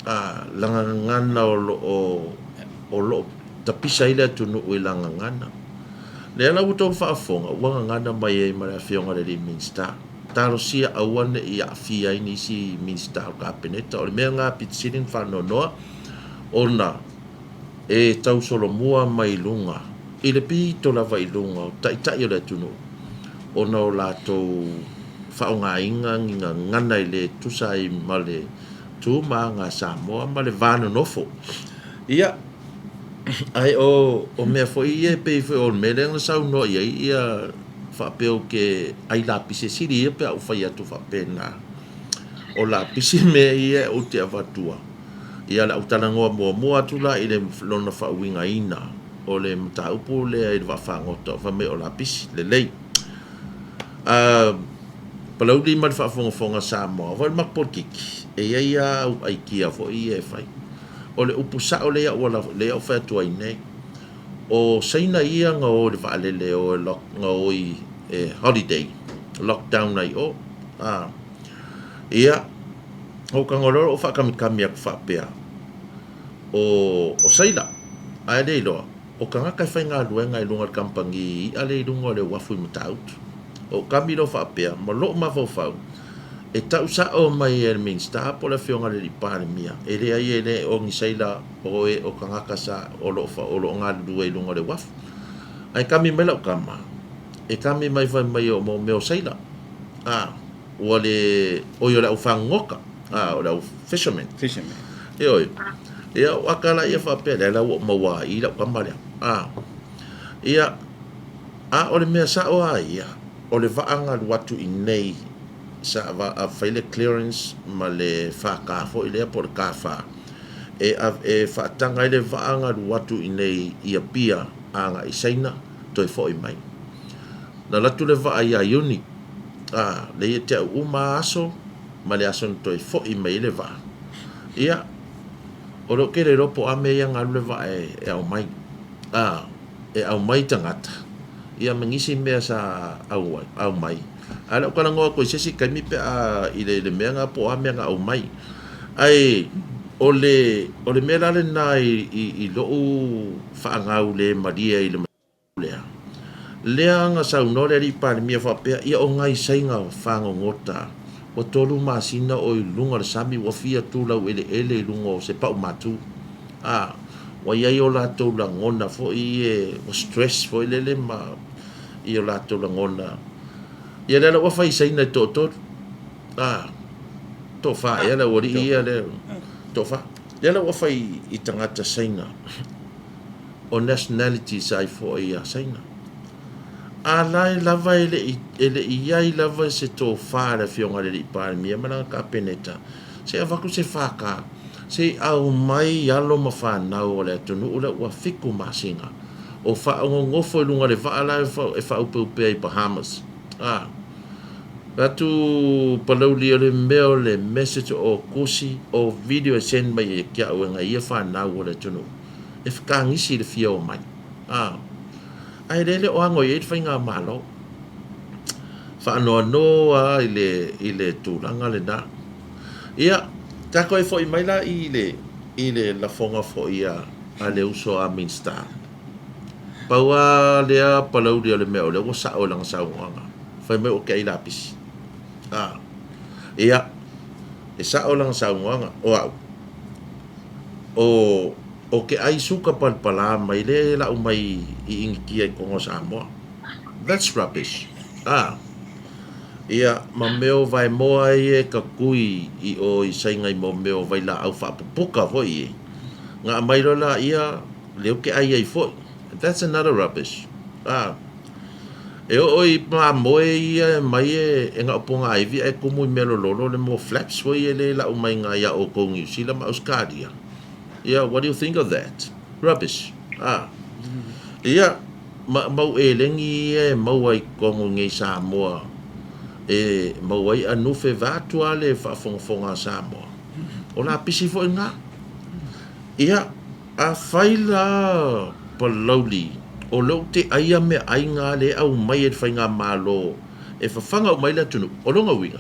a, lana gagana o lo o, o lo o tapisa ai le atunuu i lana gagana. Lea la ua outou faafofoga ua gagana mai ai ma le Afioga i le Alii Minisita. Talosia aua ne i aafia ai nisi Minisita o le Kapeneta. O le mea lena pito sili ona faanoanoa ona e tausolomua mai luga i le pito lava i luga o Taitai o le atunuu ona o latou faaaogaina ni gagana e le tusa ai ma le tu ma aga a Samoa ma le va nonofo. Ia, ae o, o mea foi ia e pei foi o le mea lea na saunoa i ai ia faapea ou te ai lapisi e sili ia pe a ou fai atu faapena. O lapisi mea ia ou te avatua. Ia o le a ou talanoa muamua atu la i le lona faauigaina o le mataupu lea i le vaafagota fai mai o lapisi. Lelei. Uh, Palauli ma le faafogafoga a Samoa, o le matou polokiki, e i ai lava au aikia foi ia e fai. O le upu sao lea ua lea ou fai atu ai nei, o Saina ia na o i le vaalele o e lock, na o i e holiday, lockdown ai o. A, ia, ou tago loa ou faakamikami atu faapea, o, o Saila, ae le iloa, o tagata e faigaluega i luga o le kamupani i'a lea i luga o le uafu i Matautu. Ou kami loa faapea, ma lou mafaufau, e tau sa'o mai e le Minisita po o le Afioga i le Alii Palemia, e leai e le o ni sailor o e o tagata sa o lo o o lo o galulue i luga o le uafu. Ae kami mai lau tama, e kami mai fai mai o mo mea o sailor, a, ua le, oi o le au fagogota, a, o le au fisherman. Fisherman. Ioe. Ia, ou aka laia faapea, lea la ua ou maua ai i lau tama lea. A, ia, a o le mea sa'o lava ia, o le vaa na alu atu i inei sa fai le clearance ma le FK foi lea po o le KF e e faataga ai le vaa na alu atu i inei i Apia agai i Saina toe foi mai. Na alu atu le vaa ia Iuni, a, lea ia te au uma aso ma le aso na toe foi mai ai le vaa. Ia, o lea ou te le iloa po o a mea ia na alu le vaa e aumai. A, e aumai tagata. Ia ma nisi mea sa au ai, aumai. Ae o le a ou talanoa atu i se isi taimi pe a i le, le mea na po o a mea na aumai. Ae o le, o le mea la lena i, i, i lou faagau le malie i le mataupu lea, lea na saunoa le Alii Palemia faapea, ia o nai Saina fagogota ua tolu masina o i luga o le sami ua fia tu laueleele i luga o se pau matu. A, ua i ai o latou lagona foi e, ua stress foi lele ma i o latou lagona. Ia lea la ua fai i Saina e toatolu. A, toafa ea le aualii ia lea, toafa. Lea la ua fai i tagata Saina, o nationalities ai foi a Saina. A la e lava e le i, e le i i ai lava se tofa a le Afioga i le Alii Palemia ma lana Kapeneta, se i avatu se FK, Se i aumai alo ma fanau o le atunuu lea ua fiku masina o faaogogofo i luga o le vaa la e faaaupeupea i Bahamas. A atu Palauli o le mea o le message o kusi o video e send mai ia te au e nai ia fanau o le atunuu e fekagisi i le fia omai. A ae le le o ano i ai le faigamalo. Faanoanoa a i le i le tulaga lena. Ia, tatou e foi mai la i le, i le lafoga foi a, a le uso a Minisita. Pau lava lea palauli o le mea o lea ua sao i lana saunoaga, fai mai ua te ai lapisi. A, ia, e sao lana saunoaga, o au, o, o ke ai suka palapala mai lea e lau mai i Initia i totonu o Samoa. That's rubbish. A. Ia, ma mea o vaemoa ia e kakui i o i Saina i mo mea o vailaau faapupuka foi e. Na aumai loa laia, lea ou te ai ai foi. That's another rubbish. A. E oo i mamoe ia e aumai e, e na o pogaivi ae tumu i mea lololo le mo flaps foi ia lea e lau mai na ia outou Niu Sila ma Ausetalia. Ia, what do you think of that? Rubbish. A. Ia. Ma mau eleni ia e maua i totonu i nei Samoa e maua ai anufe vaeatu a le faafogafoga a Samoa. O lapisi foi na. Ia, afai la Palauli o lea ou te aia meaai na lea e aumai e le faigamalo e fafaga uma ai le atunuu, o lona uiga,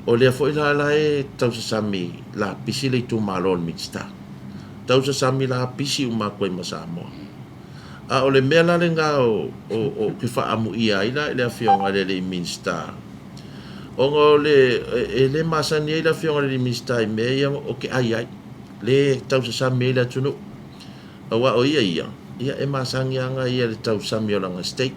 o lea foi la la e tausasami lapisi le itumalo o le Minisita. Tausasami lapisi uma atu ai ma Samoa. A o le mea la lena o, o, o ke faaamuia ai la i le Afioga i le alii Minisita, ona o le, e, e le masani ai le Afioga i le alii Minisita i mea ia o ke ai ai, le tausasami ai le atunuu. Aua o ia ia, ia e masani lava ia i le tausami o lana state.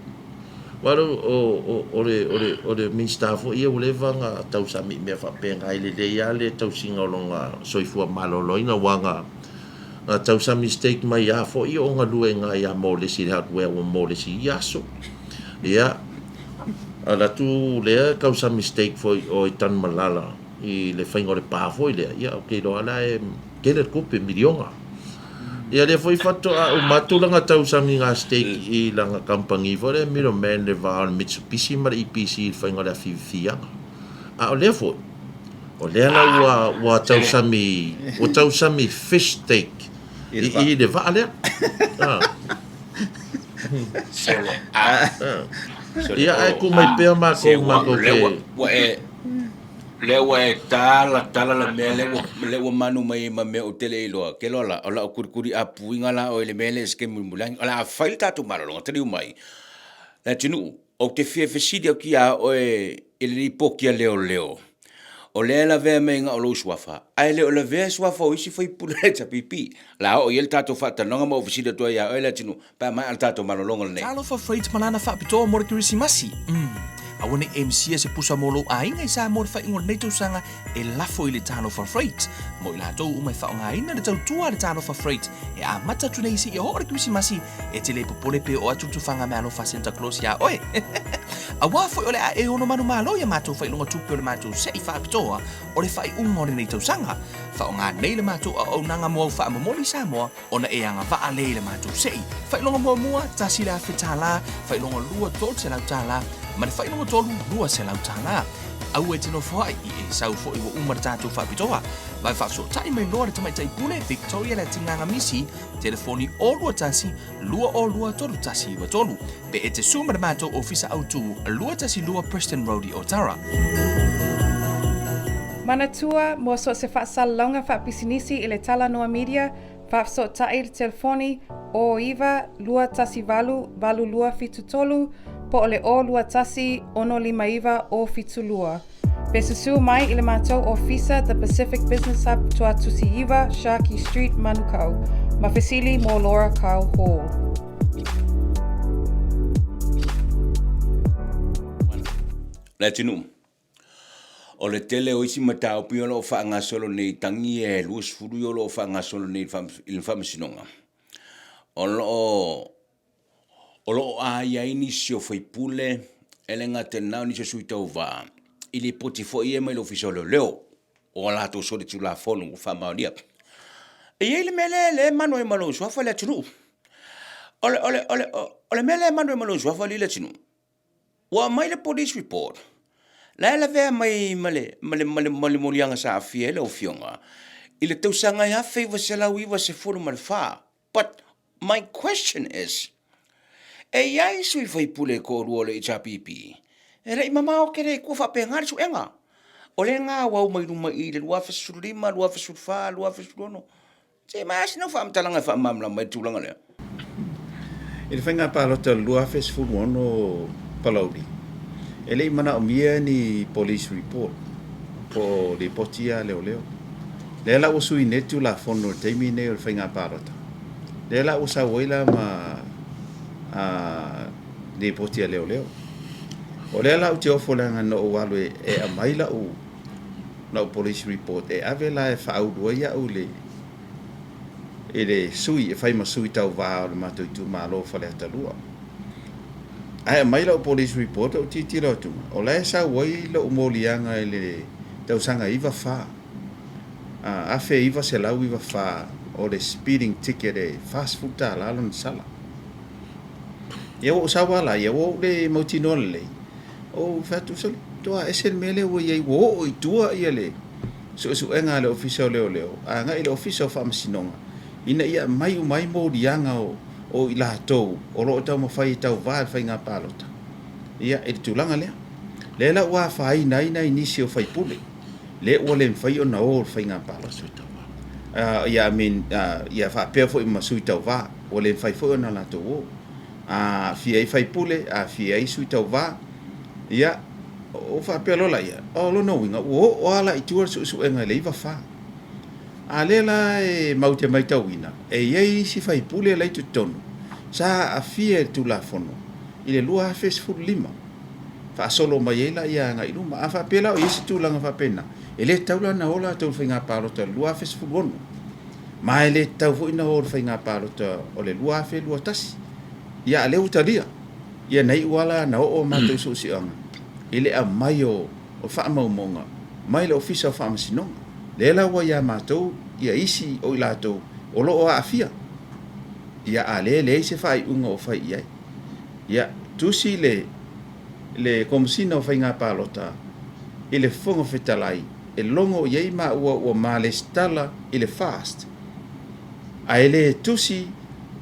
Aua o, o, o, o le, o le, o le Minisita foi ia ua leva ona tausami i mea faapena, e lelei lava le tausiga o lona soifua maloloina, aua na, Na tausami steak mai a foi o galuega ia Molesi i le hardware ua Molesi i ia aso. Ia, ala atu lea tausami steak foi o i Tanumalala i le faiga o le pa foi lea, ia ou te iloa la e tele le tupe, miliona. Ia lea foi faatoa uma atu lana tausami nga steak i lana kamupani foi lea middleman le va o le Mitsubishi ma le EPC i le faiga o le afiafiaga. A o lea foi, O lea la ua ua tausami ua tausami fish steak i i le vaa lea. Ah. Solo. Ah. Ia ae ku mai pea makou makou ke ua e lea ua e tala tala le mea lea ua lea ua manu mai ma mea ou te le iloa. Ke loa la, o lau kulikuli apuiga la oe i le mea lea e se mulimuli. O le a fai le tatou malologa taliu mai. Leatinuu, ou te fia fesili atu iā oe i le lipoti a leoleo. O lea e lavea mai na o lou suafa, ae le o lavea suafa o isi faipule a le HRPP. O le a oo i ai le tatou faatalanoaga ma ou fesili atu ai iā oe Leatinuu, pe a maea le tatou malologa lenei. Talofa Freight ma lana faapitoa mo le Kerisimasi. Umm. Aua ne i e misia se pusa mo lou aiga i Samoa i le faaiuga o lenei tausaga e lafo i le Talofa Freight mo i latou uma e faaaogaina le tautua a le Talofa Freight e amata atu nei seia oo le Kerisimasi e te le popole pe oo atu le tufaga meaalofa a Santa Claus iā oe. Auā foi o le a e ono manumalo i a matou faailoga tupe o le matou se'i faapitoa o le faaiuga o lenei tausaga. Faaaoga nei le matou auaunaga mo au faamomoli i Samoa ona e agavaa lea i le matou se'i. Faailoga muamua, $1,000, faailoga lua, $300, ma le faailoga tolu, $200. Aua e te nofoaʻi, i e sau foi ua uma le tatou faapitoa. Vave faafesootai mai loa le Tamaitai Pule Victoria Leatigaga Misi, telefoni 021 202 3193, pe e te su ma le matou ofisa autu 212 Preston Road i Otara. Manatua, mo so o se faasalalauga faapisinisi i le Talanoa Media, faafesootai i le telefoni 09 218 8273 po o le 021 659 072. Pe susu mai i le matou ofisa The Pacific Business Hub Tuatusi 9 Sharkey Street, Manukau. Ma fesili mo Laura Kyle Hall. Leatinuu. O le tele o isi mataupu ia o lo o faagasolo nei i tagi e 20 ia o lo o faagasolo nei i le Faamasinoga, o lo o o lo o aia ai nisi o faipule e le gata i lena o nisi o sui tauva i lipoti foi ia mai le Ofisa o Leoleo o a latou solitulafono ua faamaonia. E i ai le mea lea lea e manu ai ma lou suafa le atunuu. O le, o le, o le, o le mea lea e manu ai ma lou suafa alii le atunuu, Ua aumai le police report, la e lavea mai ma le, ma le, ma le, ma le moliaga sa aafia ai lau Afioga i le tausaga e 1994. But my question is, e i ai sui faipule e toalua o le HRPP e le i mamao tele i tua faapena le suega. O lea na auau mai luma i i le 2015, 2014, 2016. Se mai lava sina faamatalaga e faamalamalama ai le tulaga lea. I le faiga palota o le 2016 Palauli, e le i manaomia ni police report po o lipoti ia a leoleo. Lea la ua sui nei le Tulafono i le taimi lenei o le faiga palota, lea la ua sau ai la ma lipoti a leoleo. O lea la ou te ofo leaga na ou alu e aumai lau lau police report e ave la e faaulu ai au i le i le sui e fai ma sui tauva o le matou itumalo o Faleata 2. Ae aumai lau police report ou tilotilo atu, o la e sau ai lou moliaga i le tausaga 94, 1994 o le speeding ticket e $40 lona sala. Ia ua ou sau lava la ia, ua ou le mautinoa lelei. Ou fai atu, sole, matua ese le mea lea ua i ai, ua oo i tua ia le suesuega a le Ofisa o Leoleo agai i le Ofisa o Faamasinoga ina ia aumai uma ai moliaga o, o i latou o lo o taumafai e tauva i le faiga palota, ia, i le tulaga lea. Lea la ua afaina ai nai nisi o faipule, lea ua le mafai ona o i le faiga palota. Ia, I mean, ia faapea foi ma sui tauva, ua le mafai foi ona latou o. A aafia ai faipule, aafia ai sui tauva, ia, ou faapea loa laia, o lona uiga, ua oo lava la i tua le suesuega i le 94. A lea la e matou te maitauina, e i ai isi faipule la i totonu sa aafia i le Tulafono i le 2015, faasolo mai ai laia agai i luma. A faapea la o i ai se tulaga faapena, e le tatau la ona o latou i le faiga palota i le 2016. Ma e le tatau foi ona o i le faiga palota o le 2021. Ia, a lea ua talia. Ia, na iu lava la na oo a matou suesuega i le aumai o faamaumauga mai le Ofisa o Faamasinoga. Lea la ua ia matou ia isi o i latou o lo o aafia. Ia, a lea e leai se faaiuga o fai i ai. Ia, tusi le le Komesina o Faiga Palota i le Fofoga Fetalai e logo i ai maua ua ma lesitala i le FAST, ae le tusi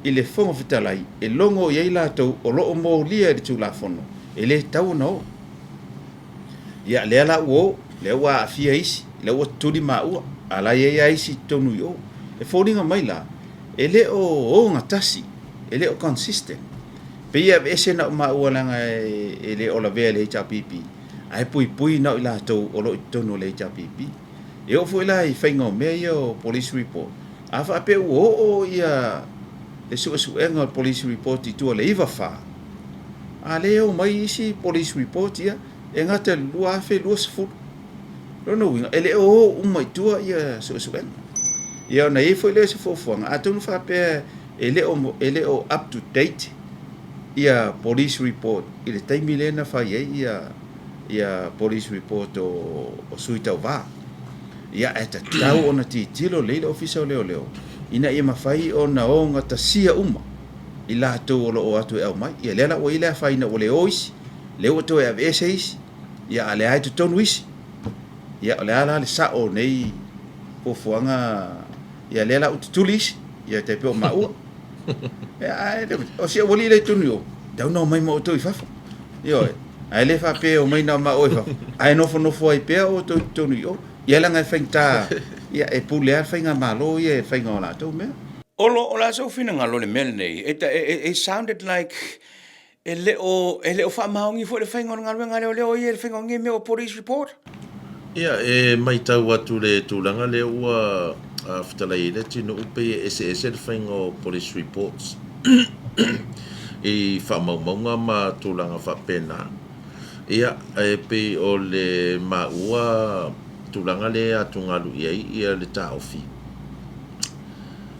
i le Fofoga Fetalai e logo i ai latou o lo o molia i le Tulafono e le tatau ona o. Ia, lea la ua o, lea ua aafia isi, lea ua tutuli maua, a la e i ai lava isi i totonu i o. E foliga mai la, e le o ogatasi, e le o consistent. Pei e aveese na o maua leaga e le o lavea i le HRPP, ae puipui na o i latou o lo o i totonu o le HRPP. E oo foi la i faiga o mea ia o police report, a faapea ua oo ia le suesuega o le police report i tua i le 94, a lea e omai isi police report ia e gata i le 2020. Lona uiga, e le o o uma i tua ia suesuega. Ia ona i ai foi lea o se fuafuaga, atonu faapea e le o, e le o up to date ia police report i le taimi lea na fai ai ia, ia police report o, o sui tauva. Ia ae tatau ona tilotilo lelei le Ofisa o Leoleo ina ia mafai ona ogatasia uma i latou o lo o o atu e aumai. Ia lea la ua i ai le afaina ua le o isi, lea ua toe aveese isi. Ia, a o lea lava e totonu isi. Ia, o le a la le sao o nei fuafuaga? Ia, lea la ua tutuli isi, ia, tai pei o maua. Ia, ae o si aualii lea i totonu i o, tau na omai ma outou i fafo. Ioe, ae le faapea e omai na o maua i fafo, ae nofonofo ai pea outou i totonu i o. Ia, leaga e faigata, ia, e pule lava le faigamalo ia i le faiga o latou mea. Olo, o le a sou finagalo i le mea lenei? It, it, it sounded like E le o, e le o faamaoni foi le faiga o le galuega a leoleo ia i le faiga o nei mea o police report. Ia, e matau atu le tulaga lea ua fetalai ai le atunuu pei e eseese le faiga o police reports i faamaumauga ma tulaga faapena. Ia, e pei o le maua tulaga lea e atugalu i ai ia le taofi.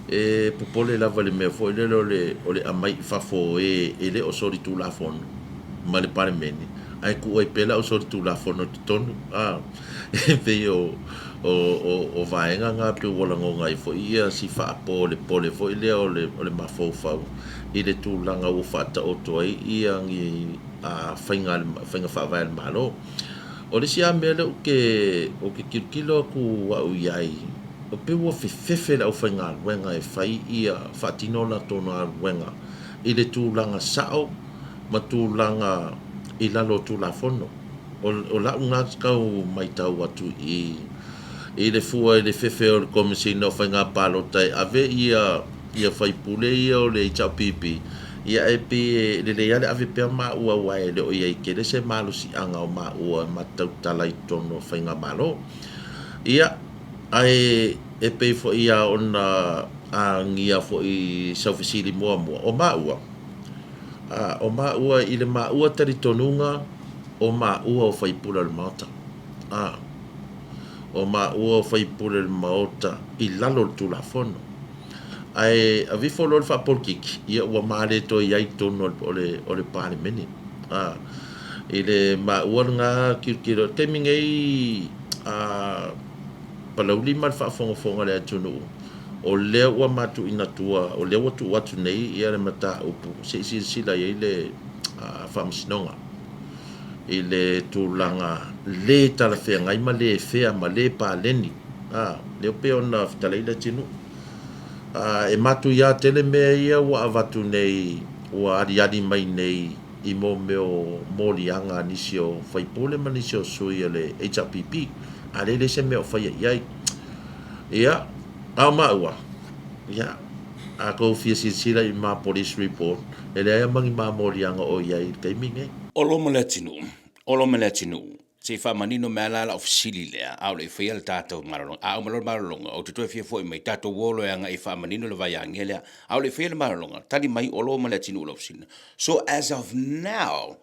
E popole lava i le mea foi lele o le o le aumai i fafo o e e le o solitulafono ma le Palemene, ae tuu ai pea le ausolitulafono i totonu. A, e pei o, o, o, o vaega na pei ua lagona ai foi ia si faapolepole foi lea o le, o le mafaufau i le tulaga ua faataoto ai ia ni a, faiga, faiga faavae a le Malo. O le isi lava mea lea ou te, ou te tilotilo atu au i ai, E pei ua fefefe le aufaigaluega e fai ia faatino latou galuega i le tulaga sao ma tulaga i lalo o Tulafono. O lau lena tau matau atu i i le fua i le fefe o le Komesina o Faiga Palota e ave ia ia faipule ia o le HRPP, ia e pei e lelei lava le ave pea maua aua e le o i ai tele se malosiaga o maua e ma tautala i totonu o Faigamalo. Ia, Ae e pei foi lava ona agia foi sau fesili muamua, o maua, a, o maua i le maua talitonuga o maua o faipule o le Maota, a, o maua o faipule o le Maota i lalo o le Tulafono. Ae aveifo loa le faapolokiki, ia ua ma le toe i ai i totonu o le, o le Palemene. A, i le maua lena tilotilo, i le taimi nei, a, Palauli ma le faafogafoga a le atunuu, o lea ua matuuina tua, o lea ua tuu atu nei ia le mataupu se i silasila i ai le Faamasinoga i le tulaga le talafeagai ma le fea ma le paleni, a, lea pei ona fetalai Leatinuu. A, e matuia tele mea ia ua avatu nei, ua aliali mai nei i mo mea o moliaga a nisi o faipule ma nisi o sui o le HRPP, a lea e leai se mea o faia i ai. Ia, a o maua, ia, a tou fia silasila i ma police report, e leai lava ma ni ma moliaga o i ai i le taimi lenei. Olo ma Leatinuu, Olo ma Leatinuu, se i faamanino mai lava la lau fesili lea, a o le i faia le tatou malologa. A uma loa le malologa, ou te toe fia foi mai, tatou o loa e agai e faamanino le vaiagia lea. A o le i faia le malologa, tali mai Olo ma Leatinuu i lau fesili. So as of now,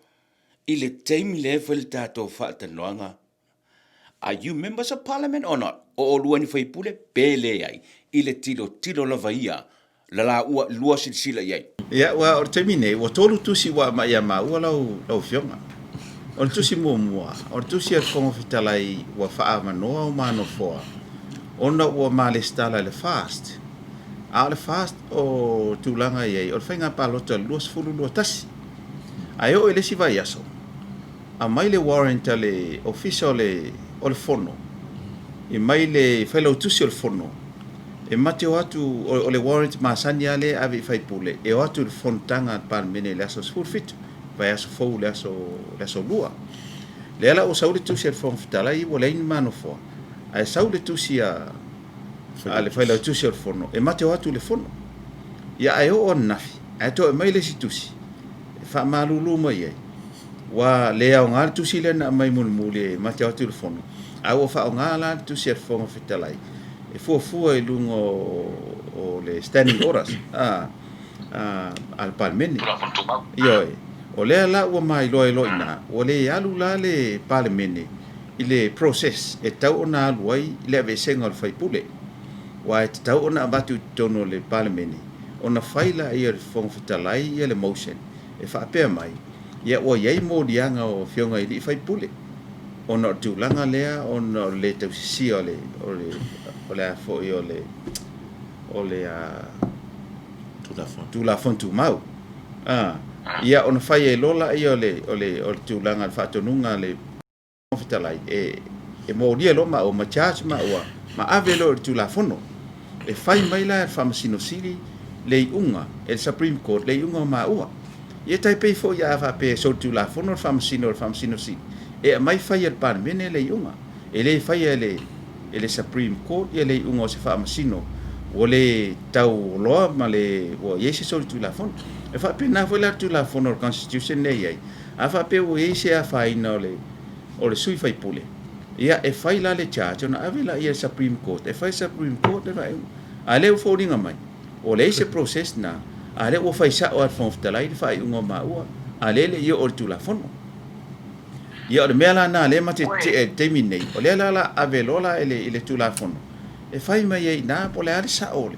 i le taimi lea e fai le tatou faatalanoaga, are you members of parliament or not? O oulua ni faipule pe leai, i le tilotilo lava ia la laua lua silasila i ai. Ia, aua o le taimi nei, ua tolu tusi ua aumai ia maua lau, lau Afioga. O le tusi muamua, o le tusi a le Fofoga Fetalai ua faaavanoa o ma nofoa ona ua ma lesitala i le FAST. A o le FAST o tulaga i ai, o le faiga palota o le 2021. Ae oo i le isi vaiaso, aumai le warrant a le Ofisa o le, o le Fono, i mai le Failautusi o le Fono, e ma te o atu, o le warrant masani lava lea e ave i faipule, e o atu i le fonotaga a le Palemene i le aso 17, vaiaso fou i le aso, le aso Lua. Lea la ua sau le tusi a le Fofoga Fetalai ua leai ni ma nofoa, ae sau le tusi a, a le Failautusi o le Fono, e ma te o atu i le Fono. Ia ae oo ananafi, ae toe aumai le isi tusi, e faamalulu mai ai, Ua le aoga le tusi lea na aumai mulimuli e mate atu i le Fono, a ua faaaoga la le tusi a le Fofoga Fetalai e fuafua i luga o le Standing Orders a le Palemene. Tulafono Tumau. Ioe. O lea la ua mailoa ai loa i ina, ua le alu la le Palemene i le process e tatau ona alu ai le aveesega o le faipule, aua e tatau ona avatu i totonu o le Palemene ona fai laia e le Fofoga Fetalai le motion e faapea mai, Ia ua i ai moliaga o afioga i alii faipule ona o le tulaga lea ona o le le tausisia o le o le o le a foi o le o le a Tulafono. Tulafono Tumau. A, ia ona fai ai loa laia o le o le o le tulaga o le faatonuga a le. Fofoga Fetalai e e molia loa maua ma charge maua ma ave loa i le Tulafono. E fai mai la e le Faamasino Sili le iuga e le Supreme Court le iuga o maua. Ia e tai pei foi a faapea e solitulafono le Faamasino o le Faamasino Sili, e aumai fai e le Palemene le iuga. E le faia e le e le Supreme Court ia le iuga o se Faamasino ua le taualoa ma le ua i ai se solitulafono. E faapena foi la le Tulafono o le Constitution lea e i ai, a faapea ua i ai se afaina o le o le sui faipule, ia e fai la le charge ona ave laia i le Supreme Court, e fai e le Supreme Court le faaiuga. A o lea ua foliga mai, ua leai se process lena, a o lea ua fai sao lava e le Fofoga Fetalai le faaiuga o maua, a o lea e le i oo i le Tulafono. Ia o le mea la lena o lea ma te tetee ai i le taimi lenei, o lea la o le a ave loa la i le Tulafono e fai mai ai i ina po o le a le sao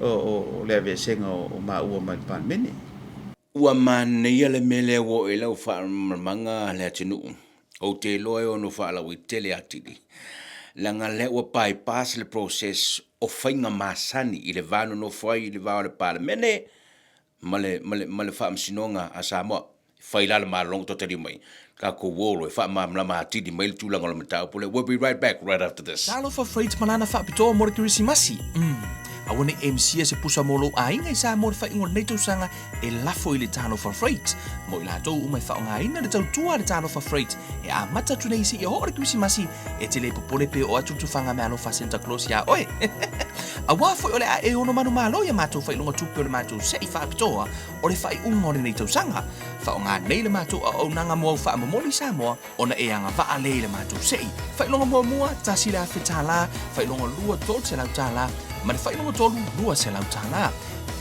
o le aveesega o maua mai le Palemene. Ua manaia le mea lea ua oo i ai lau faamalamalamaga le atunuu. Ou te iloa e ono faalauaitele atili, leaga o lea ua bypass le process o faiga masani i le va nonofo ai i le va o le Palemene ma le, ma le, ma le Faamasinoga a Samoa. Fai la le malologa toe taliu mai, tatou o loa e faamalamalama atili mai le tulaga o le mataupu lea. We'll be right back right after this. Talofa Freight ma lana faapitoa mo le Kerisimasi. Umm. Aua ne i e misia se pusa mo lou aiga i Samoa i le faaiuga o lenei tausaga e lafo i le Talofa Freight. Mo i latou uma e faaaogaina le tautua a le Talofa Freight e amata atu nei seia oo le Kerisimasi, e te le popole pe oo atu le tufaga meaalofa a Santa Claus iā oe. Aua foi o le a e ono manumalo i a matou faailoga tupe o le matou sei faapitoa o le faaiuga o lenei tausaga. Faaaoga nei le matou auaunaga mo au faamomoli i Samoa ona e agavaa lea i le matou sei. Faailoga muamua, $1,000, faailoga lua, $300, ma le faailoga tolu, $200.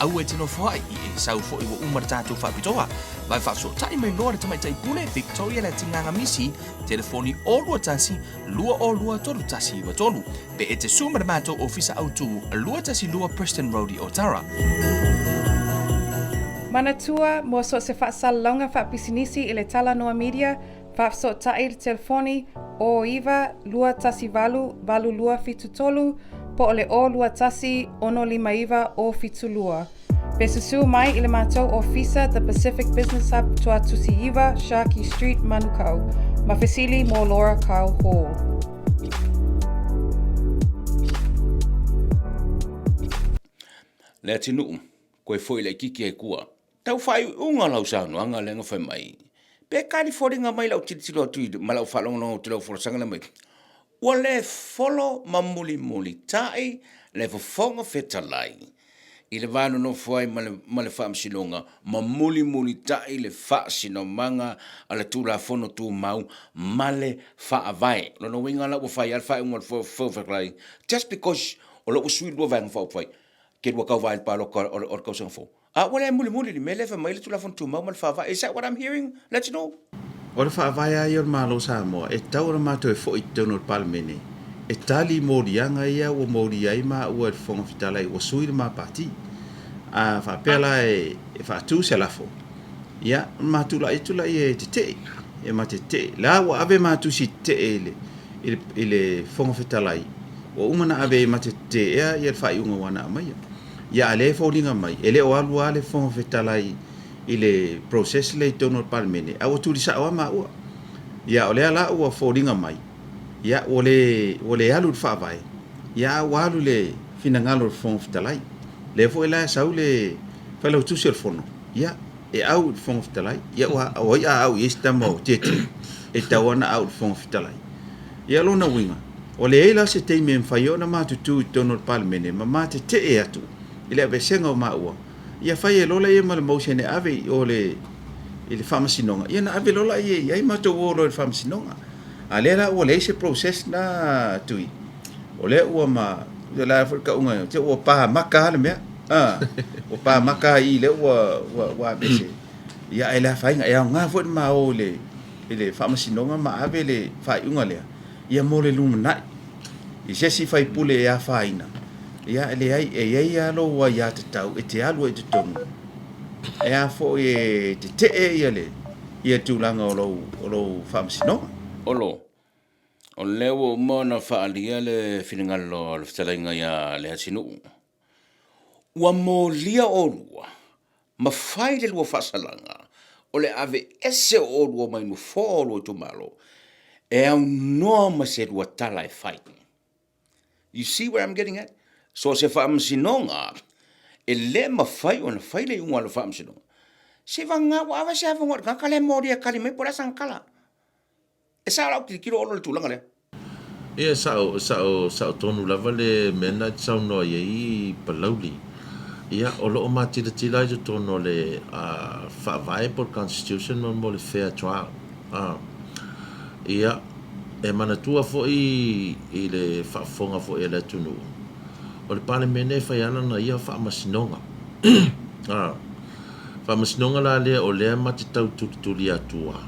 Aua e te nofoai, i e sau foi ua uma le tatou faapitoa. Vai faafesootai mai loa le Tamaitai Pule, Victoria Leatigaga Misi, telefoni 021 202 3193. Pe e te sue ma le matou ofisa autu, 212 Preston Road i Otara. Manatua, mo so o se faasalalauga faapisinisi i le Talanoa Media, faafesootai i le telefoni 09 218 8273 po o le 021 659 072. Pe susu mai i le matou ofisa The Pacific Business Hub Tuatusi 9 Sharkey Street, Manukau. Ma fesili mo Laura Kyle Hall. Leatinuu, koe foi laititi ai kua. Tau faaiuiuga lau saunoaga lea na fai mai, pe tali foliga mai lau tilotilo atu i, ma lau faalogologo atu i lau folasaga lea mai, ua le folo ma mulimulitai le Fofoga Fetalai i le va nonofo ai ma le, ma le Faamasinoga ma mulimulitai le faasinomaga a le Tulafono Tumau ma le Faavae. O lona uiga la ua fai lava le faaiuga a le Fofoga Fetalai, just because o lea ua sui le lua Vaega Faaupufai, te lua tauva ai i le palota o le tausaga fou. A ua le mulimuli le mea lea e fai mai le Tulafono Tumau ma le Faavae. Is that what I'm hearing? Let's know. O le Faavae lava ia o le Malo o Samoa, e tatau ona matou e foi i totonu o le Palemene e tali moliaga ia ua molia ai maua e le Fofoga Fetalai ua sui le ma Pati. A faapea la e faatu se lafo, ia, ona ma tulai atu laia e tetee, e ma tetee. La ua ave ma tusi tetee i le, i le, i le Fofoga Fetalai, ua uma ona ave e ma te teteea ia le faaiuga ua na aumaia. Ia a lea e foliga mai, e le o alu lava le Fofoga Fetalai i le process lea i totonu o le Palemene, a ua tuli sao lava maua. Ia o lea la ua foliga mai, ia ua le, ua le alu i le Faavae, ia a ua alu i le finagalo o le Fofoga Fetalai. Lea foi la e sau le Failautusi o le Fono, ia e au i le Fofoga Fetalai. Ia ua, o ai a au i ai se tama o Tietie? E tatau lava ona au i le Fofoga Fetalai. Ia lona uiga, ua leai la se taimi e mafai ai ona ma tutū i totonu o le Palemene ma ma tetee atu i le aveesega o maua, ia fai ai loa laia ma le motion e ave i o le i le Faamasinoga, ia ona ave loa laia i ai matou o loa i le Faamasinoga. A lea la ua leai se process na Tui, o lea ua ma, o le a foi le tauga, te ua pa maka lava le mea, a, ua pa maka lava i i lea ua, ua, ua aveese. Ia ae le afaina, e aoga foi le ma o i le i le Faamasinoga ma ave le faaiuga lea ia mo le lumanai i se isi faipule e afaina, ia e leai, e i ai lava lou aiatatau e te alu ai i totonu e a foi e tetee ia le ia tulaga o lou o lou faamasinoga. Olo, o lea ua uma ona faaalia le finagalo o le fetalaiga ia Leatinuu. Ua molia oulua ma fai le lua faasalaga o le aveese o oulua mai nofoa o lua itumalo. E aunoa ma se luatala e fai. You see where I'm getting at? So se faamasinoga, e le mafai ona fai le iuga a le faamasinoga. Se vagana ua ave se avanoa i le tagata lea e molia e kali mai po o le a sana tala. E sao lau tilotilo Olo i le tulaga lea. Ia, sao, sao, sao tonu lava le mea na e te saunoa i ai Palauli. Ia, o lo o matilatila ai totonu o le Faavae po o le Constitution mo, mo le fair trial. Ia, e manatua foi i le faafofoga foi a le atunuu, o le Palemene e fai lava lana ia faamasinoga. Faamasinoga la lea o lea ma te tau tulituli atua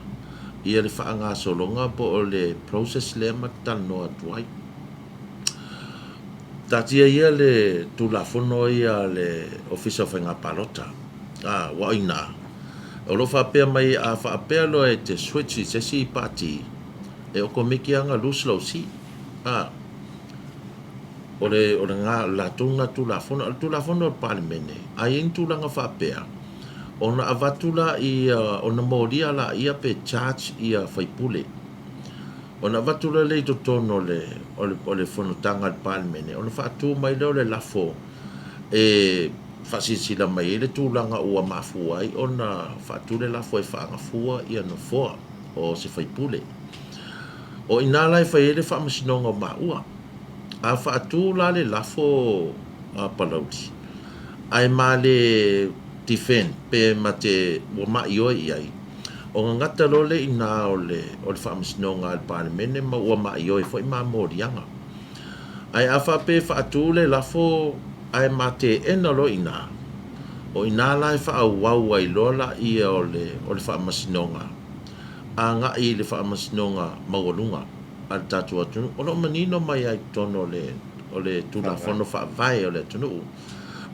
ia le faagasologa po o le process lea ma te talanoa atu ai. Taatia ia le Tulafono ia a le Ofisa o Faiga Palota, a, ua ina, o lo o faapea mai a faapea loa e te switch i se isi pati, e okomeki lava ona lose lou seat. A, o le, o le ga, latou lena Tulafono. A o le Tulafono a le Palemene, a i ai ni tulaga faapea, ona avatu laia, ona molia laia pe charge ia faipule. Ona avatu loa lea i totonu o le, o le, o le fonotaga a le Palemene, ona faatu mai lea o le lafo e faasilasila mai ai le tulaga ua mafua ai ona faatu le lafo e faagafua ia nofoa o se faipule. O i ina la e fai ai le faamasinoga o maua. A faatu la le lafo a Palauli, ae ma le defend pe ma te ua maioe i ai, ona gata loa lea i ina o le o le Faamasinoga a le Palemene ma ua maioe foi ma moliaga. Ae a faapea e faatu le lafo ae ma teena loa i ina, o ina la e faaauau ai loa laia o le o le Faamasinoga agai i le Faamasinoga Maualuga a le tatou atunuu. O lo o manino mai lava i totonu o le o le Tulafono Faavae o le atunuu.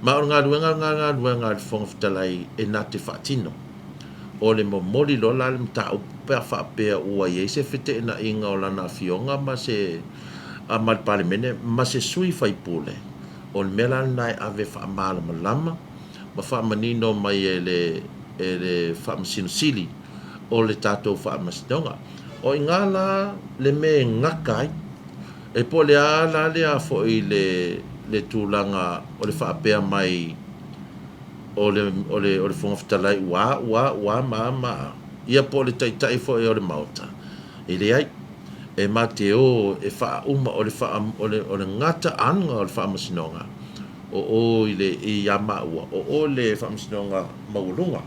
Ma o le galuega lena galuega a le Fofoga Fetalai e na te faatino. O le momoli loa la le mataupu pe a faapea ua i ai se feteenaiga o lana afioga ma se ma le Palemene ma se sui faipule, o le mea la lena e ave faamalamalama ma faamanino mai e le e le Faamasino Sili o le tatou Faamasinoga. O i ina la le mea e gata ai. E po o le a la le a foi le le tulaga o le faapea mai o le o le o le Fofoga Fetalai ua a ua a ua a ma a ma a, ia po o le Taitai foi o le Maota. E leai. E ma te o e faauma o le faa o le o le gataaga o le Faamasinoga o o i le iā maua, o o le Faamasinoga Maualuga.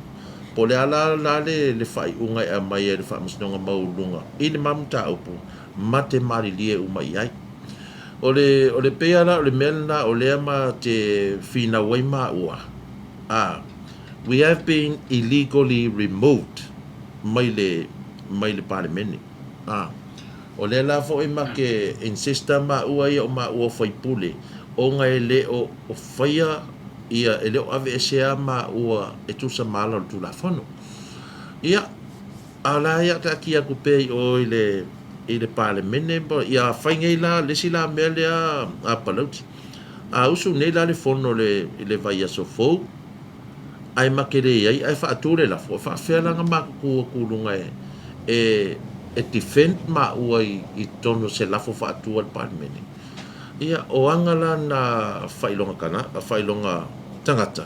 Po o le a la la le le faaiuga e aumai ai e le Faamasinoga Maualuga i le ma mataupu, ma te malilie uma i ai. O le, o le pei lava la o le mea lena o lea ma te finau ai maua, a, we have been illegally removed mai le, mai le Palemene. A, o lea la foi ma ke insista maua ia o maua o faipule, ona e le o faia ia, e le o aveesea maua e tusa ma ala o le Tulafono. Ia, A o la ia taatia atu pea i o i le i le Palemene ma ia fai nei la le isi la mea lea a Palauli. A usu nei la le fono le i le vaiaso fou ae ma te leai ae faatu le lafo, e faafefea la ona matou tu atu i luga e e e defend maua i i totonu o se lafo faatu a le Palemene. Ia o aga la na faailoga kana faailoga tagata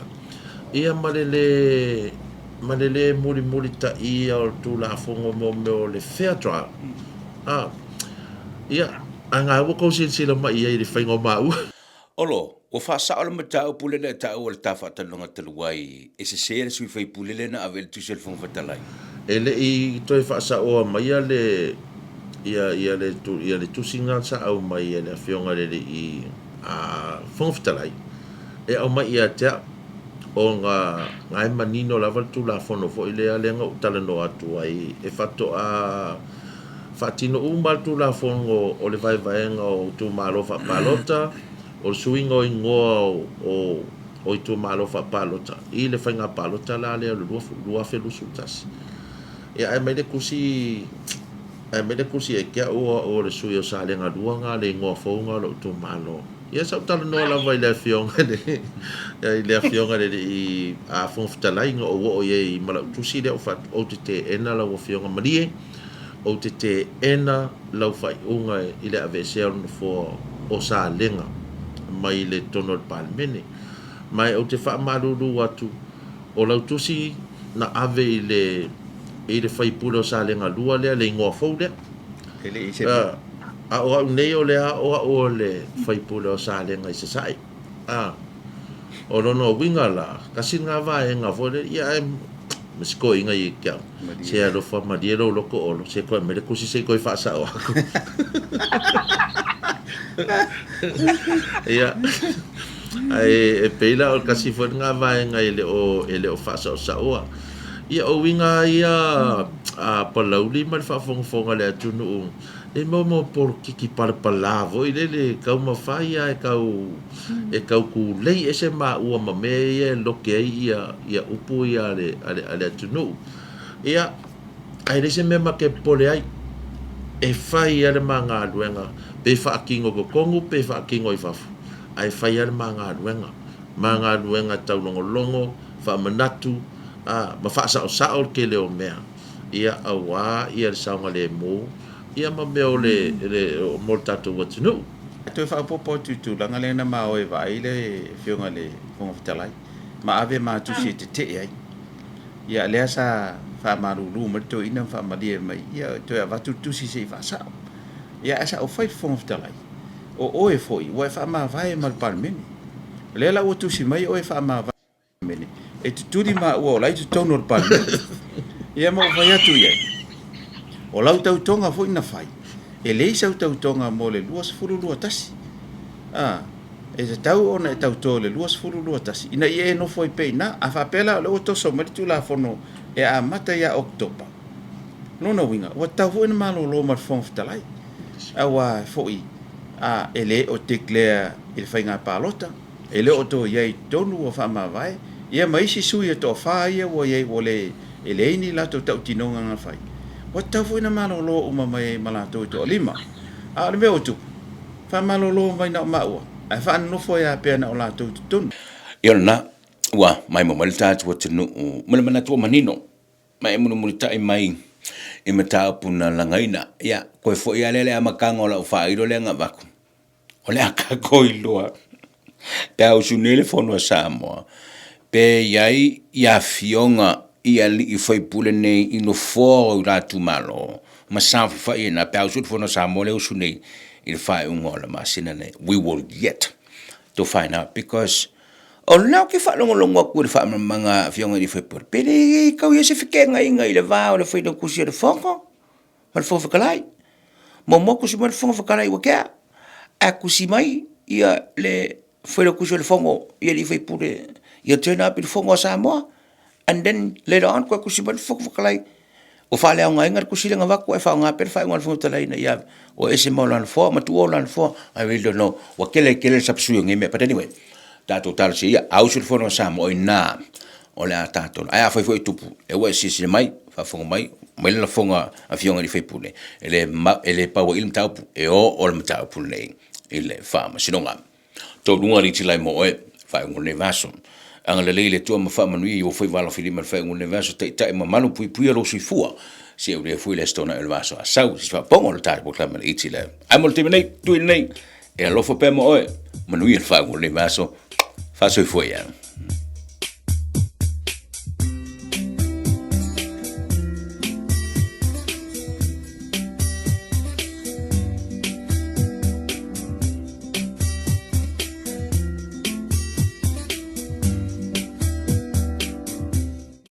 ia ma le lē ma le lē mulimulitaia o le Tulafono mo mea o le fair trial. A, ia, a na ua tou silasila mai i ai i le faiga o maua. Olo, ua faasao le mataupu lea na e taua i le ta faatalanoaga talu ai, e sese le sui faipule lea na ave i le tusi a le Fofoga Fetalai. E le i toe faasaoa maia le, ia, ia le, ia le tusi na sa aumai e le Afioga i le Alii, a, Fofoga Fetalai, e aumai ia te au. Ona na e manino lava le Tulafono foi lea lea na ou talanoa atu ai, e faatoa faatino uma le Tulafono o le vaevaega o itumalo faapalota, o le suiga o igoa o itumalo faapalota i le faiga palota la lea o le 2021. Ia ae aumai le tusi, ae aumai le tusi ia te au o le sui o Salega 2 na le igoa fou na o lou itumalo. Ia sa ou talanoa lava i le afioga i le, i le afioga i le alii Fofoga Fetalai na ou oo i ai ma lau tusi lea ou fai atu, ou te teena lau afioga malie. Ou te teena lau faaiuga i le aveesea o le nofoa o Salega mai le totonu o le Palemene. Ma ou te faamalulu atu, o lau tusi na ave i le i le sui usufono o Salega 2 lea, le igoa fou lea. E le i se mea. A o au nei o lea o au o le sui usufono o Salega i Sasae. A, o lona uiga la, tasi lena vaega foi lea, ia ae ma si toeaina ia te au, se alofa malie lou loto Olo, se toe aumai le tusi se i toe faasao atu. Ia, ae e pei la o le tasi foi lena vaega e le o, e le o faasaosaoa. Ia, o uiga lava ia a Palauli ma le faafogafoga a le atunuu, e mo mo polokiki palapala foi lele e taumafai lava e tau e tau tulei ese maua ma mea ia e lote ai ia ia upu ia a le a le a le atunuu. Ia, ae leai se mea ma te popole ai, e fai lava le ma galuega, pe faatino i totonu pe faatino i fafo, ae fai lava le ma galuega, ma galuega taulogologo, faamanatu, a, ma faasaosao le tele o mea. Ia, aua ia le saogalemu, ia ma mea o le, le, mo le tatou atunuu. E toe faaopoopo atu i tulaga lea na ma o e vaai le Afioga i le Fofoga Fetalai ma ave ma tusi e tetee ai. Ia lea sa faamalulu mai le toeaina ma faamalie mai, ia toe avatu le tusi se i faasao. Ia ae sa ou fai i le Fofoga Fetalai, o oe foi ua e faamavae ma le Palemene. O lea la ua tusi mai oe e faamavae. Palemene, e tutuli maua o la e i totonu o le Palemene. Ia ma ou fai atu i ai, o lau tautoga foi na fai, e leai sau tautoga mo le 2021. A, e tatau ona e tauto i le 2021 ina ia e nofo ai pea i ina. A faapea la o lea ua toso mai le Tulafono e amata ia Oketopa, lona uiga, ua tatau foi ona malolo ma le Fofoga Fetalai, aua foi a, e le o declare i le faiga palota. E le o toe i ai i totonu ua faamavae ia ma isi sui e toafa ia ua i ai ua le e leai ni latou tautinoga na fai. Ua tatau foi ona malolo uma mai ai ma latou e toalima. A o le mea ua tupu, faamalolo mai na o maua, ae faanonofo ai lava pea na o latou i totonu. Ia o lena, ua maimoa mai le tatou atunuu ma le manatu ua manino, ma e mulimulitai mai i mataupu na lagaina. Ia, koe foi lava lea le amataga o lau faailo lea na avatu, O le a tatou iloa pe a usu nei le Fono a Samoa, pe i ai i afioga i alii faipule nei i nofoa o la itumalo ma saofafai ai i ina pe a usu le Fono a Samoa lea e usu nei i le faaiuga o le masina nei. We will yet to find out because o lena ou te faalogologo atu i le faamalamalamaga a afioga i alii faipule, pe le tau i ai se feteenaiga i le va o le Failautusi o le Fono ma le Fofoga Fetalai. Muamua tusi mai le Fofoga Fetalai ua tea, ae tusi mai ia le Failautusi o le Fono i alii faipule ia turn up i le Fono a Samoa and then later on toe tusi mai le Fofoga Fetalai ua faaleaogaina le tusi lea na avatu ae faaaoga pea le faaiuga a le Fofoga Fetalai ina ia o ese ma lona nofoa ma tuua lona nofoa. I really don't know. Ua tele tele le sapasui o nei mea but anyway, tatou talosia ia, a usu le Fono a Samoa o i ina o le a tatou. Ae afai foi e tupu, lea ua e silasila mai, faafofoga mai, aumai le lafoga a Afioga i sui usufono, e le, e le pauaia le mataupu, e oo le mataupu lenei i le Faamasinoga. Taualuga alii lai mo oe, faaiuga o lenei vaiaso. Agalelei le Atua ma faamanuia i ou faiva alofilima i le faaiuga o lenei vaiaso, taitai ma malupuipuia lou soifua. Se i foi le aso Toonai o le vaiaso a sau, se faapopoga o le tatou polokalame le iti lea. Ae mo le taimi nei, tui lenei, e alofa pea mo oe, manuia le faaiuga o lenei vaiaso, faasoifua ia.